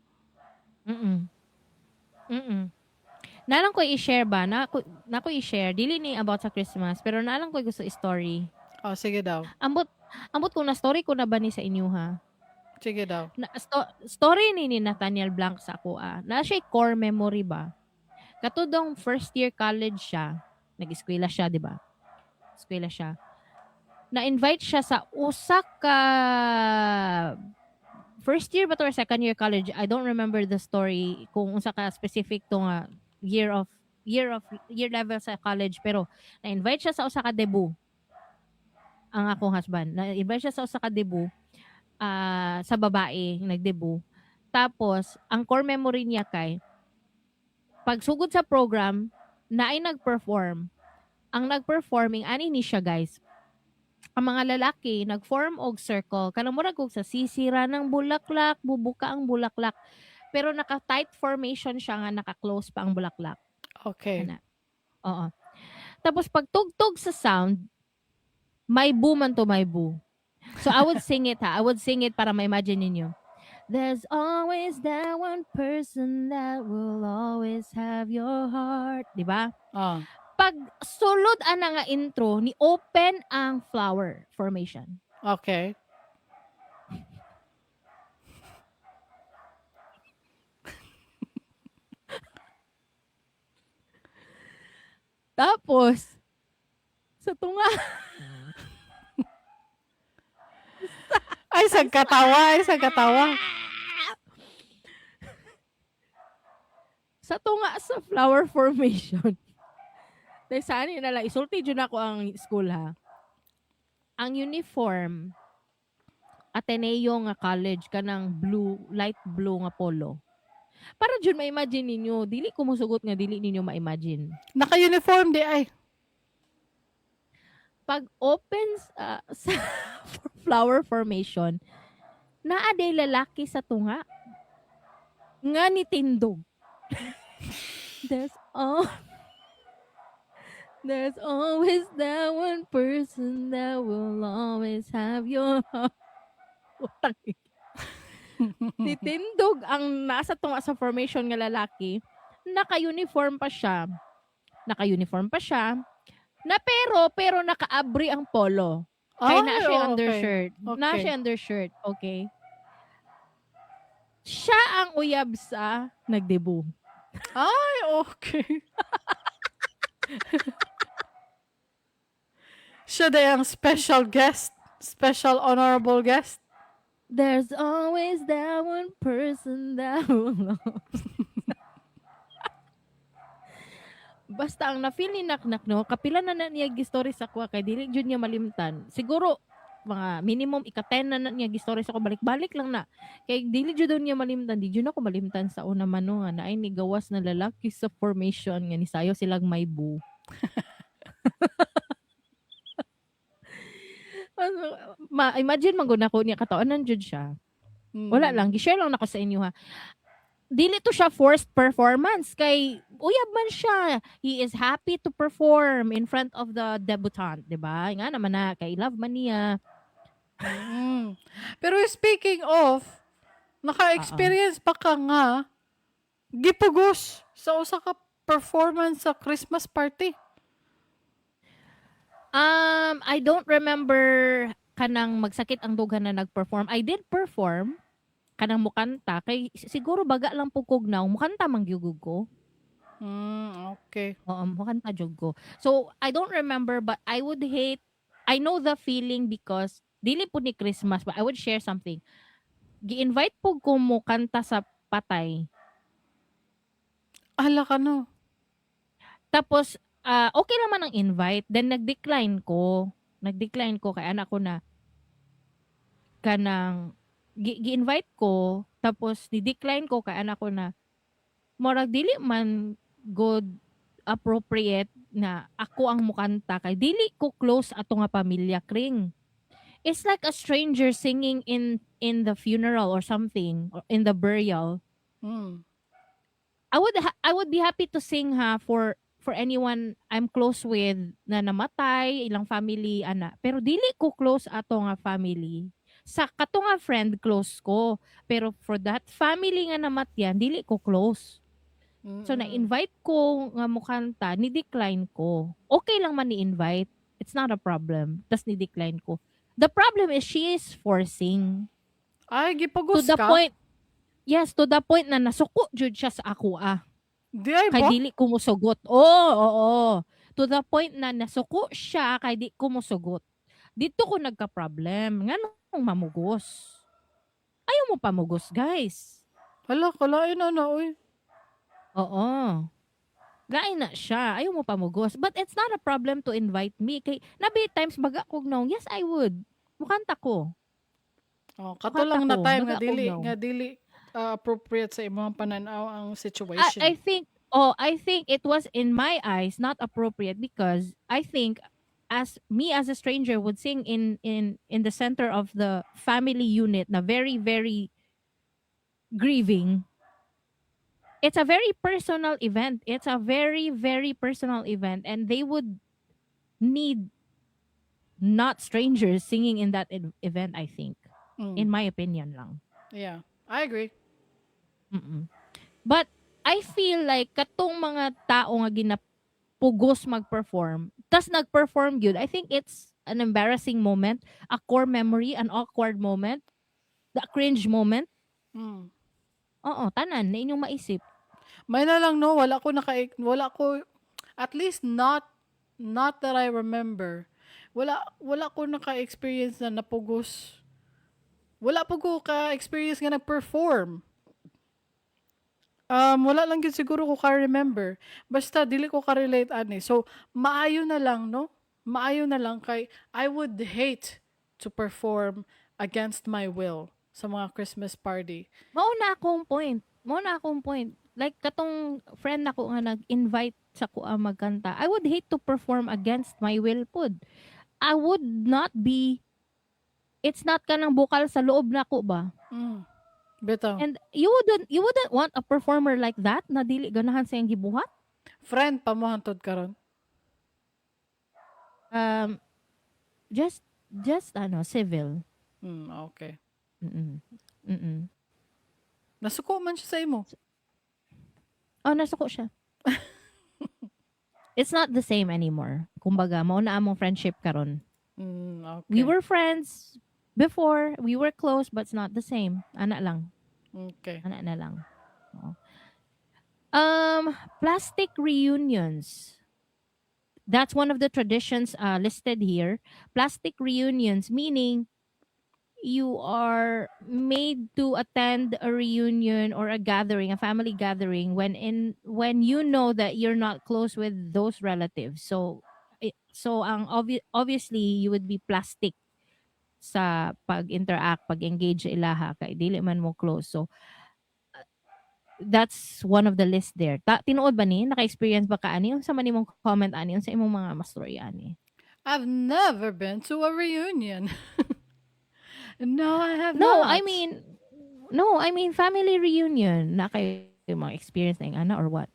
Nalang ko i-share ba? Na ko i-share. Dili ni about sa Christmas, pero nalang ko gusto i-story. Oh, sige daw. Ambot kung na story ko na ba ni sa inyo, ha? Sige daw. Na, story ni Nathaniel Blanc sa ako ah. Na siya core memory ba? Katudong first year college siya, nag-eskwela siya, di ba? Eskwela siya. Na-invite siya sa usa ka, first year ba to or second year college? I don't remember the story kung unsa ka specific to nga year level sa college, pero na-invite siya sa usa ka debut ang akong husband. Na-invite siya sa usa ka debut sa babae nagdebut. Tapos ang core memory niya kay pagsugod sa program na ay nag-perform. Ang nag-performing ani ni siya, guys. Ang mga lalaki nag-form og circle kanang murag og sa sisira ng bulaklak, bubuka ang bulaklak. Pero naka-tight formation siya nga naka-close pa ang bulaklak. Ana. Oo. Tapos pagtugtog sa sound, may boo man to, may boo. So I would sing it ha. I would sing it para ma-imagine ninyo. There's always that one person that will always have your heart. Di ba? Ah. Pag sulod ana nga intro, ni open ang flower formation. Okay. Tapos, sa tunga. Sa katawa, ay sa katawa. Sa tunga sa flower formation. Dahil saan yun na lang, isulti dyan ako ang school ha. Ang uniform, Ateneo nga college, kanang blue, light blue nga polo. Para jud ma-imagine ninyo, dili ko musugot nga dili ninyo ma-imagine. Naka-uniform di ay. Pag open sa flower formation, naa day lalaki sa tunga nga nitindog. There's always that one person that will always have your heart. Putang ina. Nitindog ang nasa tunga sa formation nga lalaki. Naka-uniform pa siya. Naka-uniform pa siya. Na pero nakaabri ang polo. Kaya na Ay, siya undershirt. Na siya undershirt, okay? Siya ang uyab sa nagdebu. Ay, okay. Siya day ang special guest. Special honorable guest. There's always that one person that will Basta ang na-feel ni Naknak, no, kapila na na niya gistory sa kuha kay dili jud niya malimtan. Siguro mga minimum ika-10 na na niya gistory sa ko, balik-balik lang na. Kay dili jud daw niya malimtan, di jud ako malimtan sa una man no, nga naay ni gawas na lalaki sa formation nga nisayo silang may bu. Ano, ma-imagine man gud nako niya kataonan jud siya. Wala lang, gi-share lang nako sa inyo ha. Dili to siya forced performance kay uyab man siya. He is happy to perform in front of the debutante, di ba? Nga naman na kay love man niya. Pero speaking of, naka-experience pa ka nga gipugos sa usa ka performance sa Christmas party? I don't remember kanang magsakit ang dughan na nag-perform. I did perform kanang mukanta kay siguro baga lang po kog naw mukanta man gyud ko. Oo, mukanta jud ko. So I don't remember, but I would hate, I know the feeling because dili po ni Christmas, but I would share something. Gi-invite po ko mo kanta sa patay. Ala ka no. Tapos okay naman ang invite, then nag-decline ko. Nag-decline ko kay anak ko na kanang gi-invite ko, tapos ni-decline ko kay anak ko na murag dili man good appropriate na ako ang mukanta kay dili ko close ato nga pamilya, Kring. It's like a stranger singing in the funeral or something, or in the burial. I would be happy to sing ha for anyone I'm close with na namatay, ilang family ana. Pero dili ko close ato nga family. Sa kato nga friend close ko, pero for that family nga namatyan dili ko close. So na-invite ko nga mukanta, ni-decline ko. Okay lang man ni-invite. It's not a problem. Tas ni-decline ko. The problem is she is forcing. Ay, gipugos To the ka? point. Yes, to the point na nasuko jud siya sa ako ah. Di ay Kay ba? dili ko musugot. Oo. To the point na nasuko siya kay di ko musugot. Dito ko nagka-problem. Nganong mamugos? Ayaw mo pamugos, guys. Hala, kalain na na, uy. Oo. Lain na siya. Ayaw mo pamugos. But it's not a problem to invite me. Kay, nabi times baga kog no. Yes, I would. Mukanta ko. Oh, kato lang Mukanta na ko. time nga Baga kog dili naong. nga dili appropriate sa imong pananaw ang situation. I think it was in my eyes not appropriate because I think as me as a stranger would sing in the center of the family unit na very, very grieving. It's a very personal event. It's a very, very personal event, and they would need not strangers singing in that event, I think. In my opinion lang. Yeah, I agree. But I feel like katong mga tao nga ginapugos mag-perform, tas nag-perform gyud, I think it's an embarrassing moment, a core memory, an awkward moment, the cringe moment. Oo, tanan na inyong maisip. May na lang no, wala ko, at least not that I remember. Wala ko naka-experience na napugos. Wala pa ko ka-experience nga nag-perform. Wala lang gyud siguro ko ka-remember. Basta dili ko ka-relate ani. So, maayo na lang, no? Maayo na lang kay I would hate to perform against my will sa mga Christmas party. Mao na akong point. Mao na akong point. Like katong friend nako nga nag-invite sa akoa magkanta. I would hate to perform against my will pud. I would not be, it's not kanang bukal sa loob nako ba? Bitaw. And you wouldn't want a performer like that na dili ganahan sa iyang gibuhat. Friend pa mo hantod karon? Just ano, civil. Okay. Nasuko man siya sa imo. Oh, nasuko siya. It's not the same anymore. Kumbaga, mao na among friendship karon. We were friends before, we were close, but it's not the same. Ana lang. Ana na lang. Oo. Plastic reunions. That's one of the traditions listed here. Plastic reunions, meaning you are made to attend a reunion or a gathering, a family gathering, when you know that you're not close with those relatives. So ang obviously you would be plastic sa pag-interact, pag-engage sa ilaha kay dili man mo close. So that's one of the list there. Tinuod ba ni? Naka-experience ba ka ani? Unsa man imong comment ani? Unsa imong mga mastorya ani? I've never been to a reunion. No, I have No, not. I mean, no, I mean family reunion. Na kay mga experience na yung ana or what?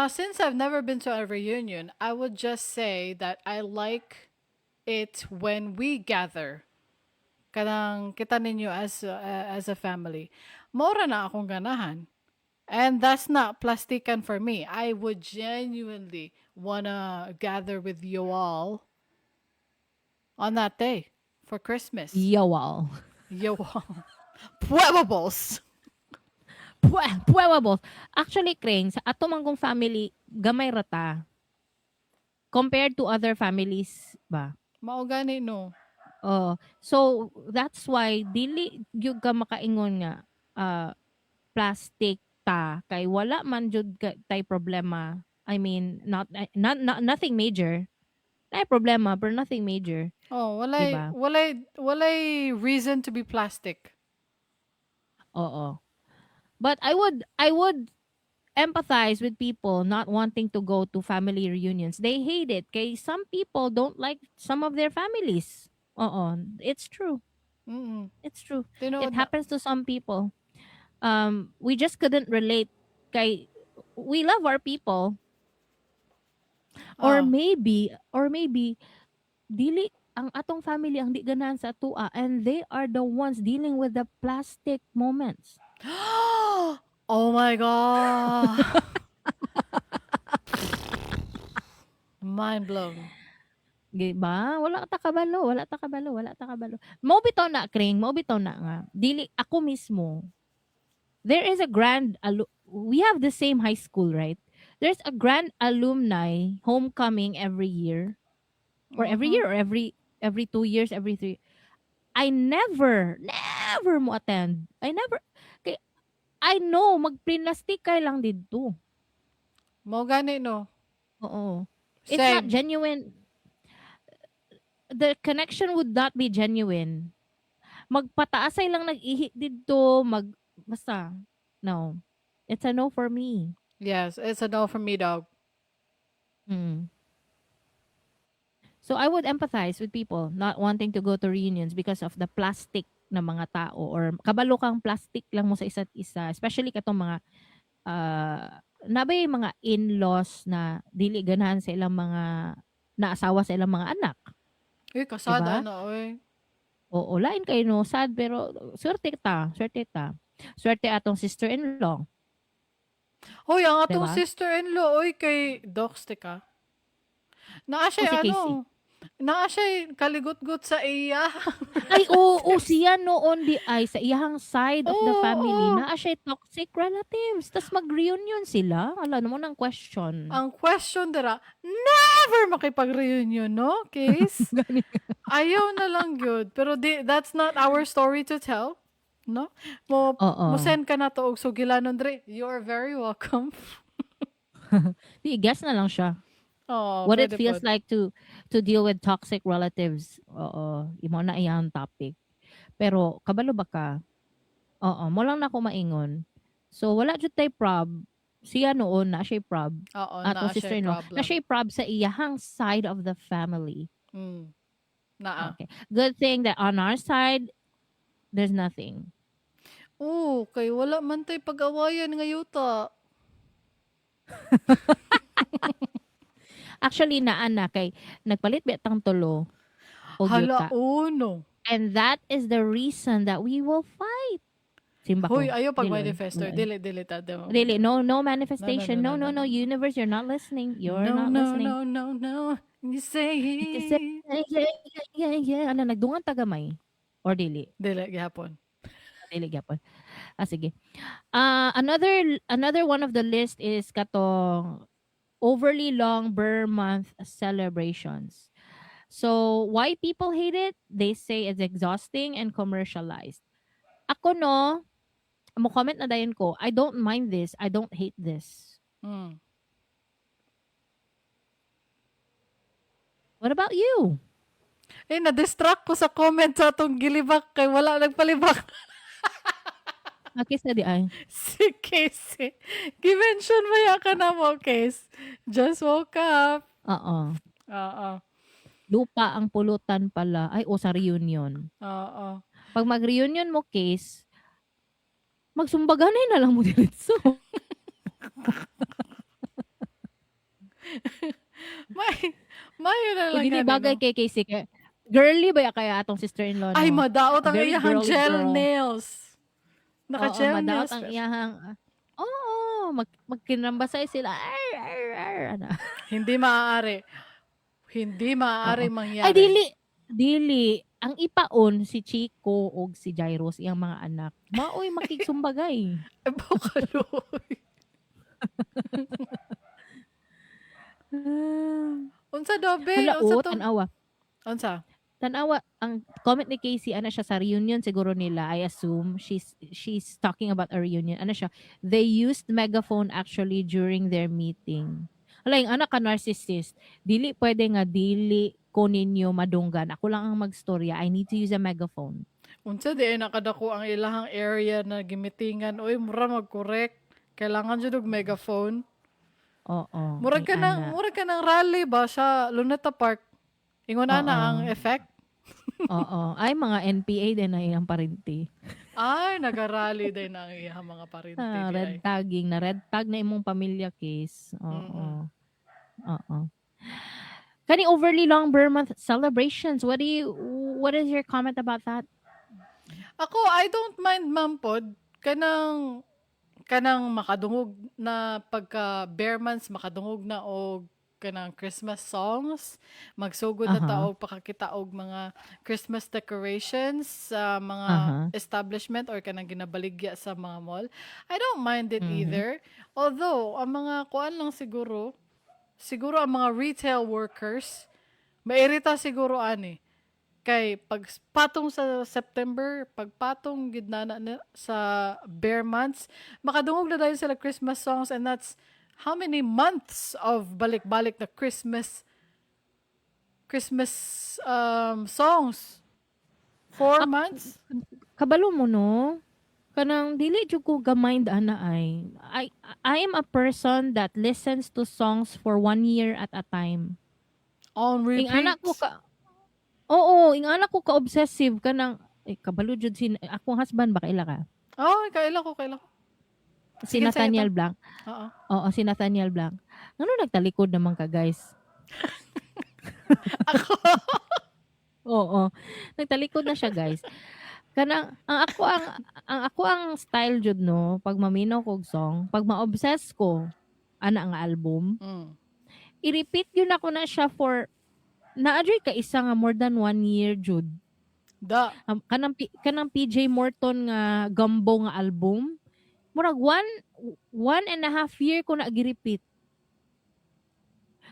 Since I've never been to a reunion, I would just say that I like it when we gather. Kanang kita ninyo as a family. Mao ra na akong ganahan. And that's not plastikan for me. I would genuinely wanna gather with you all on that day for Christmas. Yawal. You all. Puebles. Puebles. Actually, Kring, sa ato man kong family, gamay rata. Compared to other families ba? Mao gani, no? Oh, so that's why dili gyud ka makaingon nga plastic ta kay wala man jud tay problema. I mean, not not, not nothing major. Tay problema but nothing major. Oh, walay Diba? Walay reason to be plastic. Oo. But I would empathize with people not wanting to go to family reunions. They hate it kay some people don't like some of their families. Oo, it's true. It's true. Tinuod It na. Happens to some people. We just couldn't relate kay we love our people. Or maybe dili ang atong family ang di ganahan sa atoa and they are the ones dealing with the plastic moments. Oh my God. Mind blown. Di ba? Wala ta kabalo, wala ta kabalo, wala ta kabalo. Mao bitaw na, Kring, mao bitaw na nga. Dili ako mismo. There is a grand we have the same high school, right? There's a grand alumni homecoming every year. Or every year or every 2 years, every three. I never, never mo attend. I never kay I know magplinastikay lang didto. Mao gani, no? Oo. It's not Same. Genuine. The connection would not be genuine. Magpataasay lang nag-ihi didto, mag basta no. It's a no for me. Yes, it's a no for me, dog. So I would empathize with people not wanting to go to reunions because of the plastic na mga tao or kabalo kang plastic lang mo sa isa't isa, especially katong mga nabay mga in-laws na dili ganahan sa ilang mga naasawa sa ilang mga anak. Uy, kasad Diba? ano, oy. Oo, lain kayo no, sad pero swerte ta, swerte ta. Swerte atong sister-in-law. Hoy, ang atong Diba? Sister-in-law, oy, kay Docs, ka. Naa siya, O si Casey. Ano, Naa siya kaligot-got sa iya. Ay, oo, siya noon di ay sa iyahang side of the family naa siya toxic relatives. Tas mag-reunion sila. Ala mo nang question. Ang question dira, never makipag-reunion, no, Case? Gani. Ayaw na lang gyud. Pero di, that's not our story to tell. No? Mo Oo. Mo send ka na to og sugilanon dre. You're very welcome. Di guess na lang siya. Oh, What it pwede feels pod. like to deal with toxic relatives. Oo, imo na iyang topic. Pero kabalo ba ka? Oo, mo lang na ako maingon. So wala jud tay prob. Siya noon na siya prob. Oo, Atong naa siya sister no, problem. na siya prob sa iyahang side of the family. Naa. Okay. Good thing that on our side there's nothing. Oo, kay wala man tay pag-awayan nga yuta. Actually naa na kay nagpalit ba tang tulo og Hala, yuta. uno. And that is the reason that we will fight. Simba ko. Hoy, ayaw pag Dili, manifesto. wala. Dili, dili ta. Dili. Dili, no, no manifestation. No, No, no, no, no, no, no. Universe, you're not listening. You're No, not no, listening. no, no, no. You say You say, yeah. Ano, nagdungan tagamay? Or dili? Dili, gihapon. Dili gyapon. Ah, sige. Ah, another one of the list is katong overly long Ber month celebrations. So, why people hate it? They say it's exhausting and commercialized. Ako no, mo comment na dayon ko, I don't mind this. I don't hate this. What about you? Eh, na-distract ko sa comment sa atong gilibak kay wala nagpalibak. Okay, sa di ay. Si Casey. Gi-mention mo ya ka na mo, Case. Just woke up. Oo. Oo. Lupa ang pulutan pala. Ay, o sa reunion. Oo. Pag mag-reunion mo, Case, magsumbaganay na lang mo diretso. May na lang Kung dili gani, bagay no? kay Casey. Kay, girly ba ya kaya atong sister-in-law, Ay, no? madaot ang Very iyahang girly gel girl. nails. Naka-gel Oo, madaot nails. ang iyahang, oo, magkinambasay sila. Ar, ar, ar, ano. Hindi maaari. Hindi maaari Oo. mangyari. Ay, dili. Dili. Ang ipaon, si Chico og si Jairus, iyang mga anak. Maoy makigsumbagay. Ay, bukaloy. Unsa daw, be? Hala, Unsa oh, to? tanawa. Unsa? Tanawa, ang comment ni Casey, ano siya, sa reunion siguro nila, I assume, she's talking about a reunion. Ano siya, they used megaphone actually during their meeting. Hala, yung anak ka narcissist, dili pwede nga, dili ko ninyo madunggan. Ako lang ang magstorya. I need to use a megaphone. Unsa di ay nakadako ang ilahang area na gimitingan. Oy, mura mag-correct. Kailangan jud og megaphone. Oo. Murag ka Ay, ng ana. murag ka ng rally ba sa Luneta Park. Ingon ana Oo. ang effect. Oo. Ay, mga NPA din na iyang parinti. Ay, nagarally din ang iyang mga parinti Ah, di red ay. tagging. Na red tag na imong pamilya case. Oo. Oo. Kani overly long Ber month celebrations. What is your comment about that? Ako, I don't mind man pod kanang makadungog na pagka ber months makadungog na og kanang Christmas songs, magsugod na ta og pakakita og mga Christmas decorations sa mga establishment or kanang ginabaligya sa mga mall. I don't mind it either. Although, ang mga kuan lang siguro, siguro ang mga retail workers, mairita siguro ani. Kay pag patong sa September, pagpatong gid na sa ber months, makadungog na dayon sila Christmas songs, and that's how many months of balik-balik na Christmas songs? 4 months? Kabalo mo no? Kanang dili jud ko ga-mind ana ay. I am a person that listens to songs for 1 year at a time. On repeat. Ing anak ko ka Oo, ing anak ko ka obsessive kanang eh, kabalo jud si akong husband ba kaila ka? Oh, kaila ko, kaila ko. Si Sige, Nathaniel sa'yo. Blanc. Oo. Oo, si Nathaniel Blanc. Ngano nagtalikod naman ka, guys? Ako. Oo. Nagtalikod na siya, guys. Kanang ang ako ang style jud no, pag maminaw ko og song, pag ma-obsess ko ana nga album, i-repeat yun ako na siya for Naa juy ka isa nga more than one year jud. Da. Kanang PJ Morton nga Gumbo nga album. Murag 1.5 year ko na gi-repeat.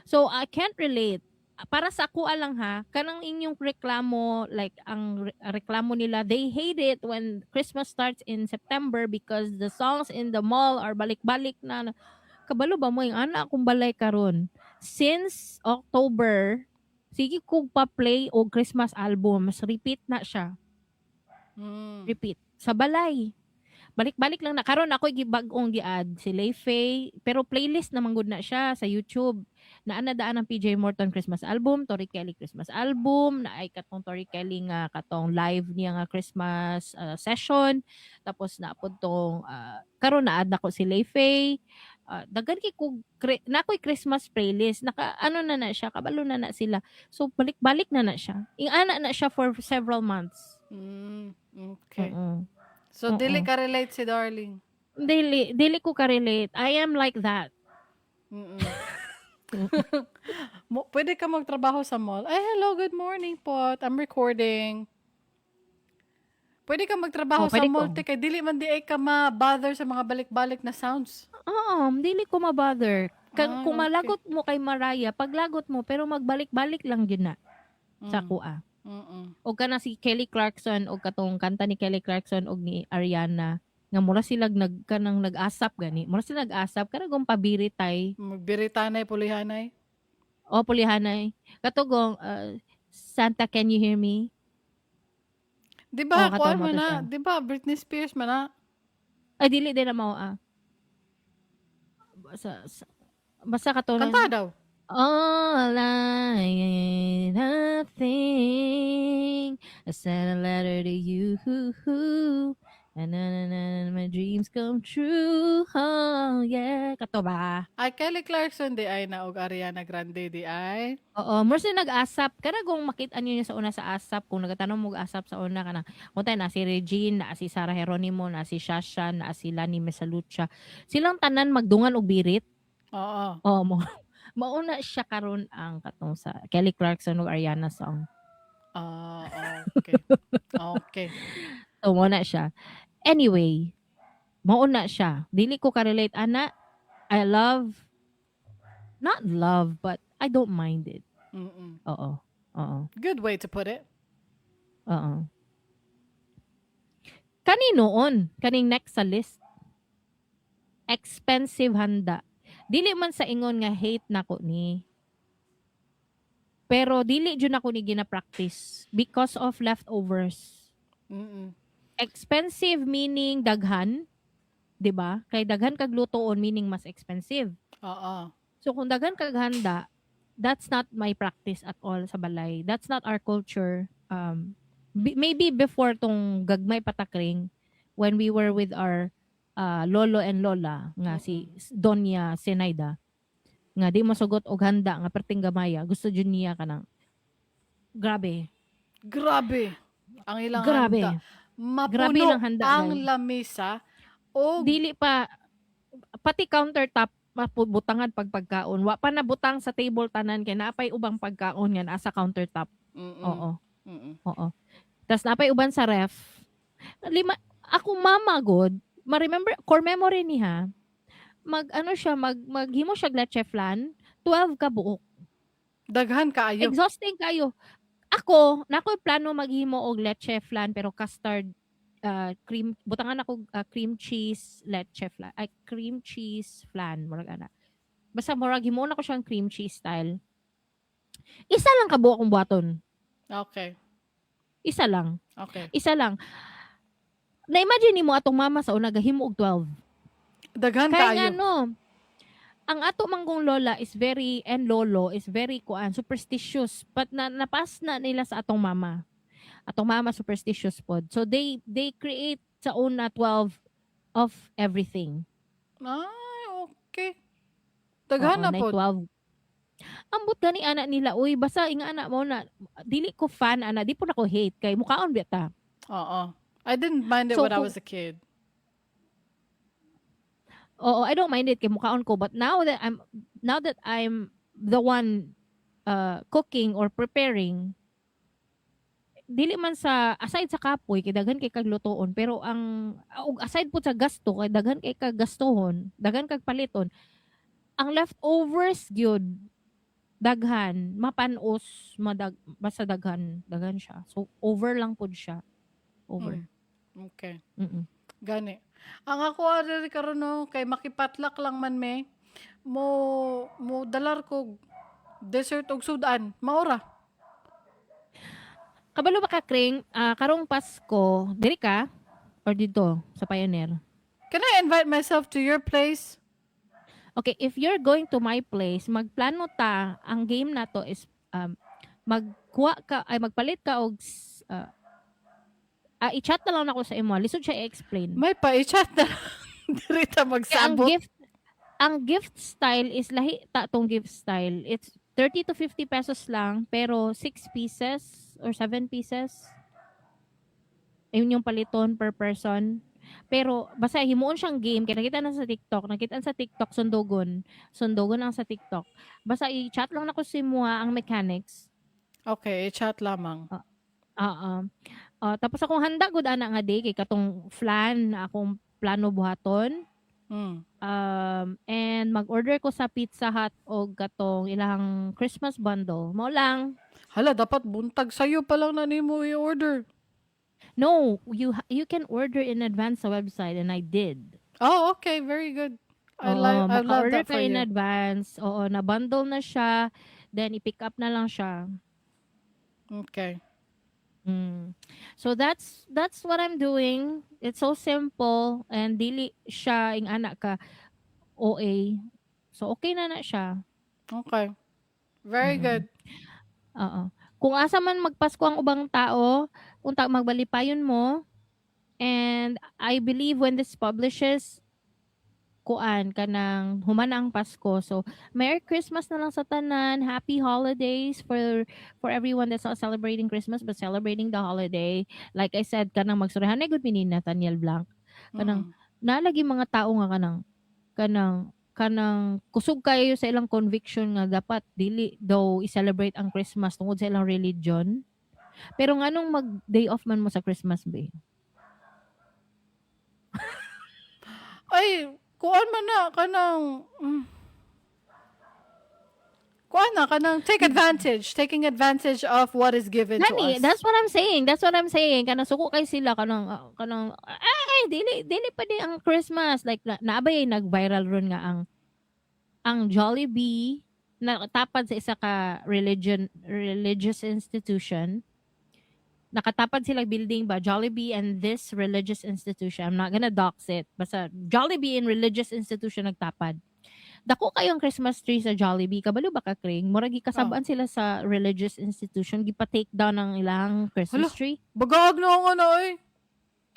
So I can't relate. Para sa ako lang ha, kanang inyong reklamo, like ang reklamo nila, they hate it when Christmas starts in September because the songs in the mall are balik-balik na. Kabalo ba mo yung ana akong balay karon? Since October, sige kog pa-play og Christmas album, mas repeat na siya. Repeat. Sa balay. Balik-balik lang na. Karon ako gibag-ong gi-add si Faye, pero playlist naman gud na siya sa YouTube. Naa na daan ang PJ Morton Christmas album, Tori Kelly Christmas album, naay katong Tori Kelly nga katong live niya nga Christmas session. Tapos naapod tong karon na-add nako si Faye. Daghan kay kog na ako'y Christmas playlist. Naka ano na na siya, kabalo na na sila. So balik-balik na na siya. Ingana na siya for several months. Okay. So dili ka relate si Darling. Dili, dili ko ka-relate. I am like that. Mo, pwede ka magtrabaho sa mall. Ay, hello, good morning po. I'm recording. Pwede ka magtrabaho Oh, sa pwede mall, ko. te, kay dili man di ay ka ma-bother sa mga balik-balik na sounds. Oo, dili ko ma-bother. Ah, Kung okay. malagot mo kay Mariah, paglagot mo, pero magbalik-balik lang yun na sa kuha. O kana si Kelly Clarkson o katong kanta ni Kelly Clarkson og ni Ariana nga mura sila nag kanang nag-asap gani. Mura sila nag-asap kana gong pabiritay. Magbiritanay, pulihanay. O pulihanay. Katugong "Santa, can you hear me?" Di ba, Oh, katong kuan mo man to na, siya. di ba, Britney Spears man na. Ay, dili din na mao ah. Basta kato Kanta daw. All I ain't nothing. I sent a letter to you. And na, na, na, na, my dreams come true. Oh, yeah. Kato ba? Ay, Kelly Clarkson di ay na og Ariana Grande di ay. Oo, more sila nag-asap. Kana kung makita niyo sa una sa ASAP, kung nagatanong mo og ASAP sa una kana, kung tayo na si Regine, na si Sarah Geronimo, na si Shasha, na si Lani Misalucha. Silang tanan magdungan og birit. Oo. Oo, mo. Mauna siya karon ang katong sa Kelly Clarkson ug Ariana song. Ah, okay. Okay. So, mo na siya. Anyway, mauna siya. Dili ko ka-relate ana. I love, not love, but I don't mind it. Oo. Oo. Good way to put it. Oo. Kani noon, kaning next sa list. Expensive handa. Dili man sa ingon nga hate nako ni. Pero dili jud nako ni gina-practice because of leftovers. Expensive meaning daghan, 'di ba? Kay daghan kag lutoon meaning mas expensive. Oo. So kung daghan kag handa, that's not my practice at all sa balay. That's not our culture. Maybe before tong gagmay patakring when we were with our lolo and lola nga si Doña Senaida nga di masugot og handa nga perting gamaya, gusto jud niya kanang grabe. Grabe. Ang ilang Grabe. handa. Mapuno Grabe ilang handa, ang guys. lamisa o Dili pa pati countertop mabutangan pag pagkaon. Wa pa nabutang sa table tanan kay naapay ubang pagkaon nga naa sa countertop. Oo. Oo. Tas naapay uban sa ref. Lima ako mama god, ma-remember core memory ni ha. Mag ano siya, maghimo siya og leche flan, 12 ka buok. Daghan kaayo. Exhausting kayo. Ako, na ako'y plano maghimo og leche flan pero custard cream, butangan ako cream cheese leche flan, ay, cream cheese flan murag ana. Basta murag himuon ako siyang cream cheese style. Isa lang ka buok akong buhaton. Isa lang. Isa lang. Na-imagine nimo atong mama sa una gahimo og 12. Daghan Kaya kaayo. nga no, ang ato manggong lola is very and lolo is very kuan superstitious, but na napas na nila sa atong mama. Atong mama superstitious pod. So they create sa una 12 of everything. Ay, okay. Daghan Oo, na nay pod. 12. Ambot gani ana nila, uy, basta inga ana mo na dili ko fan ana, di po na ko hate kay mukaon biya ta. Oo. I didn't mind it So, when I kung was a kid. Oo, I don't mind it kay mukaon ko, but now that I'm the one cooking or preparing, dili man sa aside sa kapoy kay daghan kay kag lutoon, pero ang ug aside pud sa gasto kay daghan kay kag gastohon, daghan kag paliton, ang leftovers gyud daghan, mapanos, madag basta daghan, daghan siya. So over lang pud siya, over. Okay. Gani. Ang ako diri karon, no, kay makipatlak lang man me mo mo dalar ko dessert og sudan. Maora. Kabalo ba ka, Kring, karong Pasko diri ka or dito sa Pioneer? Can I invite myself to your place? Okay, if you're going to my place, magplano ta. Ang game nato is magkuha ka ay magpalit ka og i-chat na lang nako sa imo. Lisod siya i-explain. May pa i-chat na lang. Diri ta Kay ang magsabot. Gift style is lahi ta tong gift style. It's 30 to 50 pesos lang, pero 6 pieces or 7 pieces. Ayun yung paliton per person. Pero basta himuon siyang game kay nakita na sa TikTok, nakita sa TikTok sundugon. Sundugon ang sa TikTok. Basta i-chat lang nako sa imo ang mechanics. Okay, i-chat lamang. Oo. Tapos akong handa gud ana nga day kay katong flan na akong plano buhaton. And mag-order ko sa Pizza Hut og katong ilang Christmas bundle. Mao lang. Hala, dapat buntag sayo pa lang na nimo i-order. No, you can order in advance sa website and I did. Oh, okay, very good. I Oo, like I love maka-order that ka for in you. Advance. Oo, na bundle na siya. Then i-pick up na lang siya. Okay. So that's what I'm doing. It's so simple and dili siya ing ana ka OA. So okay na na siya. Okay. Very good. Oo. Kung asa man magpasko ang ubang tao, unta magbalipayon mo. And I believe when this publishes, kuan kanang human ang Pasko. So Merry Christmas na lang sa tanan. Happy holidays for everyone that's not celebrating Christmas but celebrating the holiday. Like I said, kanang magsurahan na gud mi ni Nathaniel Blanc. Kanang nalagi mga tao nga kanang kusog kayo sa ilang conviction nga dapat dili daw i-celebrate ang Christmas tungod sa ilang religion. Pero nganong mag day off man mo sa Christmas ba? Ay, kuan man na kanang kuan na kanang take advantage, taking advantage of what is given to Nani, us. That's what I'm saying. That's what I'm saying. Kanang suko kay sila kanang ay, dili pa di ang Christmas. Like na, naabay nag-viral ron nga ang Jollibee na tapad sa isa ka religion religious institution. Nakatapad sila building ba, Jollibee and this religious institution. I'm not gonna dox it. Basta Jollibee and religious institution nagtapad. Dako kayong Christmas tree sa Jollibee. Kabalo ba ka, Kring? Murag gikasab-an sila sa religious institution. Gipa-take down ang ilang Christmas Hala. Tree. Bagaag na nga na ay.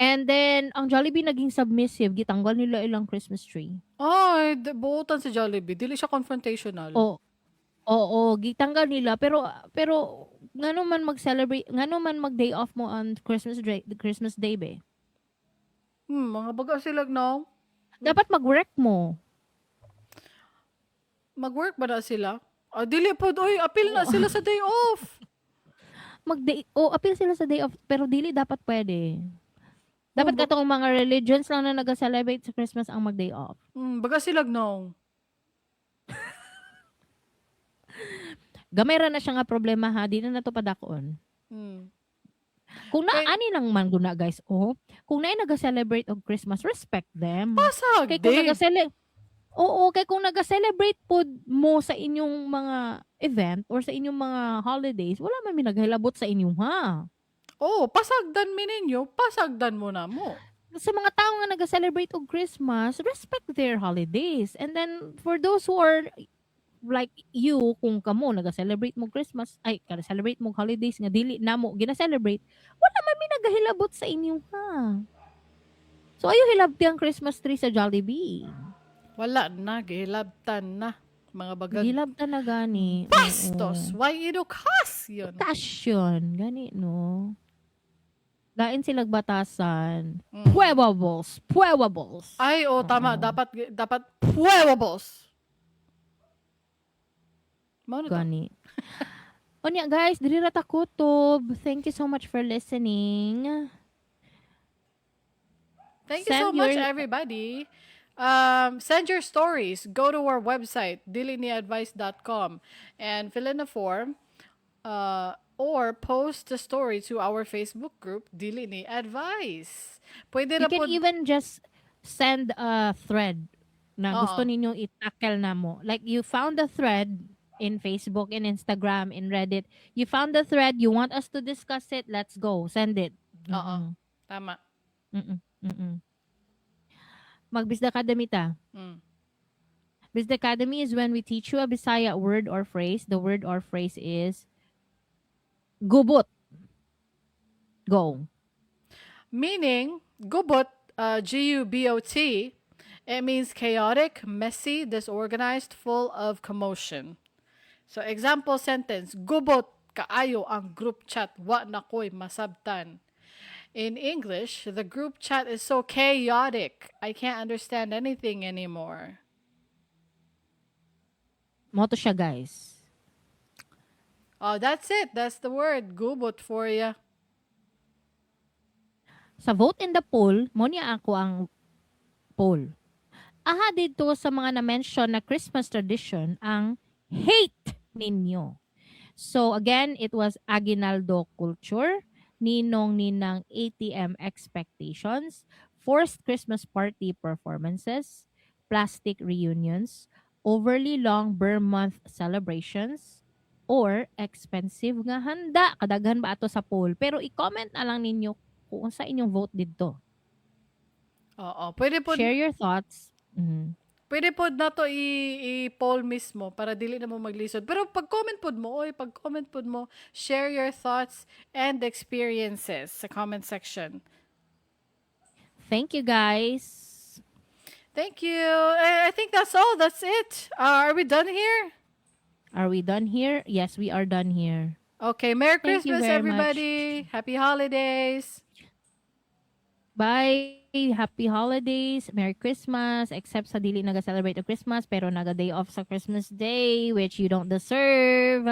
And then, ang Jollibee naging submissive. Gitanggal nila ilang Christmas tree. Ay, buotan si Jollibee. Dili siya confrontational. Oo, gitanggal nila, pero ngano man mag-celebrate, ngano man mag-day off mo on Christmas Day, Christmas Day be? Mga baga sila, no? Dapat mag-work mo. Mag-work ba na sila? Ah, dili po, oy, apil na sila sa day off. Mag-day oh, apil sila sa day off, pero dili dapat pwede. Dapat Oh, katong mga religions lang na nag-celebrate sa Christmas ang mag-day off. Baga sila, no? Gamay ra na siya nga problema ha, di na nato padakon. Kung na ani lang man guna, guys, oh, kung naay nag-celebrate og Christmas, respect them. Pasag, Kay kung di. nag-celebrate. Oo, kay kung nag-celebrate pod mo sa inyong mga event or sa inyong mga holidays, wala man mi naghilabot sa inyong ha. Oh, pasagdan mi ninyo, pasagdan mo na mo. Sa mga tao nga nag-celebrate og Christmas, respect their holidays. And then for those who are like you, kung kamo nag-celebrate mo Christmas, ay, kada celebrate mo holidays nga dili namo gina-celebrate, wala man mi nagahilabot sa inyo ha. So ayo hilabti ang Christmas tree sa Jollibee. Wala na, gihilabtan na. Mga bagag. Gihilabtan na gani. Oo. Bastos! Why edukasyon? Edukasyon. Gani, no? Lain silag batasan. Puewables. Puewables. Ay, oh, tama. Oo. Dapat, dapat puewables. Mao na to. Gani. Unya guys, diri ra ta kutob. Thank you so much for listening. Thank you so Send much, everybody. Send your stories. Go to our website, diliniadvice.com, and fill in a form or post the story to our Facebook group, Dili Ni Advice. Pwede You na can po. Even just send a thread na gusto Oo. Ninyong i-tackle na mo. Like you found a thread in Facebook, in Instagram, in Reddit. You found the thread, you want us to discuss it, let's go. Send it. Oo. Tama. Mag-Bisda Academy ta. Bisda Academy is when we teach you a Bisaya word or phrase. The word or phrase is gubot. Go. Meaning, gubot, Gubot, it means chaotic, messy, disorganized, full of commotion. So, example sentence, "Gubot kaayo ang group chat, wa na ko'y masabtan." In English, "The group chat is so chaotic. I can't understand anything anymore." Mao to siya, guys. Oh, that's it. That's the word. Gubot for ya. Sa vote in the poll, mao niya ako ang poll. Aha dito sa mga na-mention na Christmas tradition ang hate ninyo? So again, it was aguinaldo culture, ninong-ninang ATM expectations, forced Christmas party performances, plastic reunions, overly long Ber month celebrations, or expensive nga handa. Kadaghan ba ato sa poll? Pero i-comment na lang ninyo kung sa inyong vote dito. Oo. Pwede po, Share your thoughts. Pwede po na to i-poll mismo para dili na mo maglisod. Pero pag-comment pod mo, oy, pag-comment pod mo, share your thoughts and experiences sa comment section. Thank you, guys. Thank you. I think that's all. That's it. Are we done here? Are we done here? Yes, we are done here. Okay. Merry Thank you Christmas, very much. Everybody. Happy holidays. Bye. Happy holidays. Merry Christmas. Except sa dili naga-celebrate og Christmas pero naga-day off sa Christmas Day, which you don't deserve.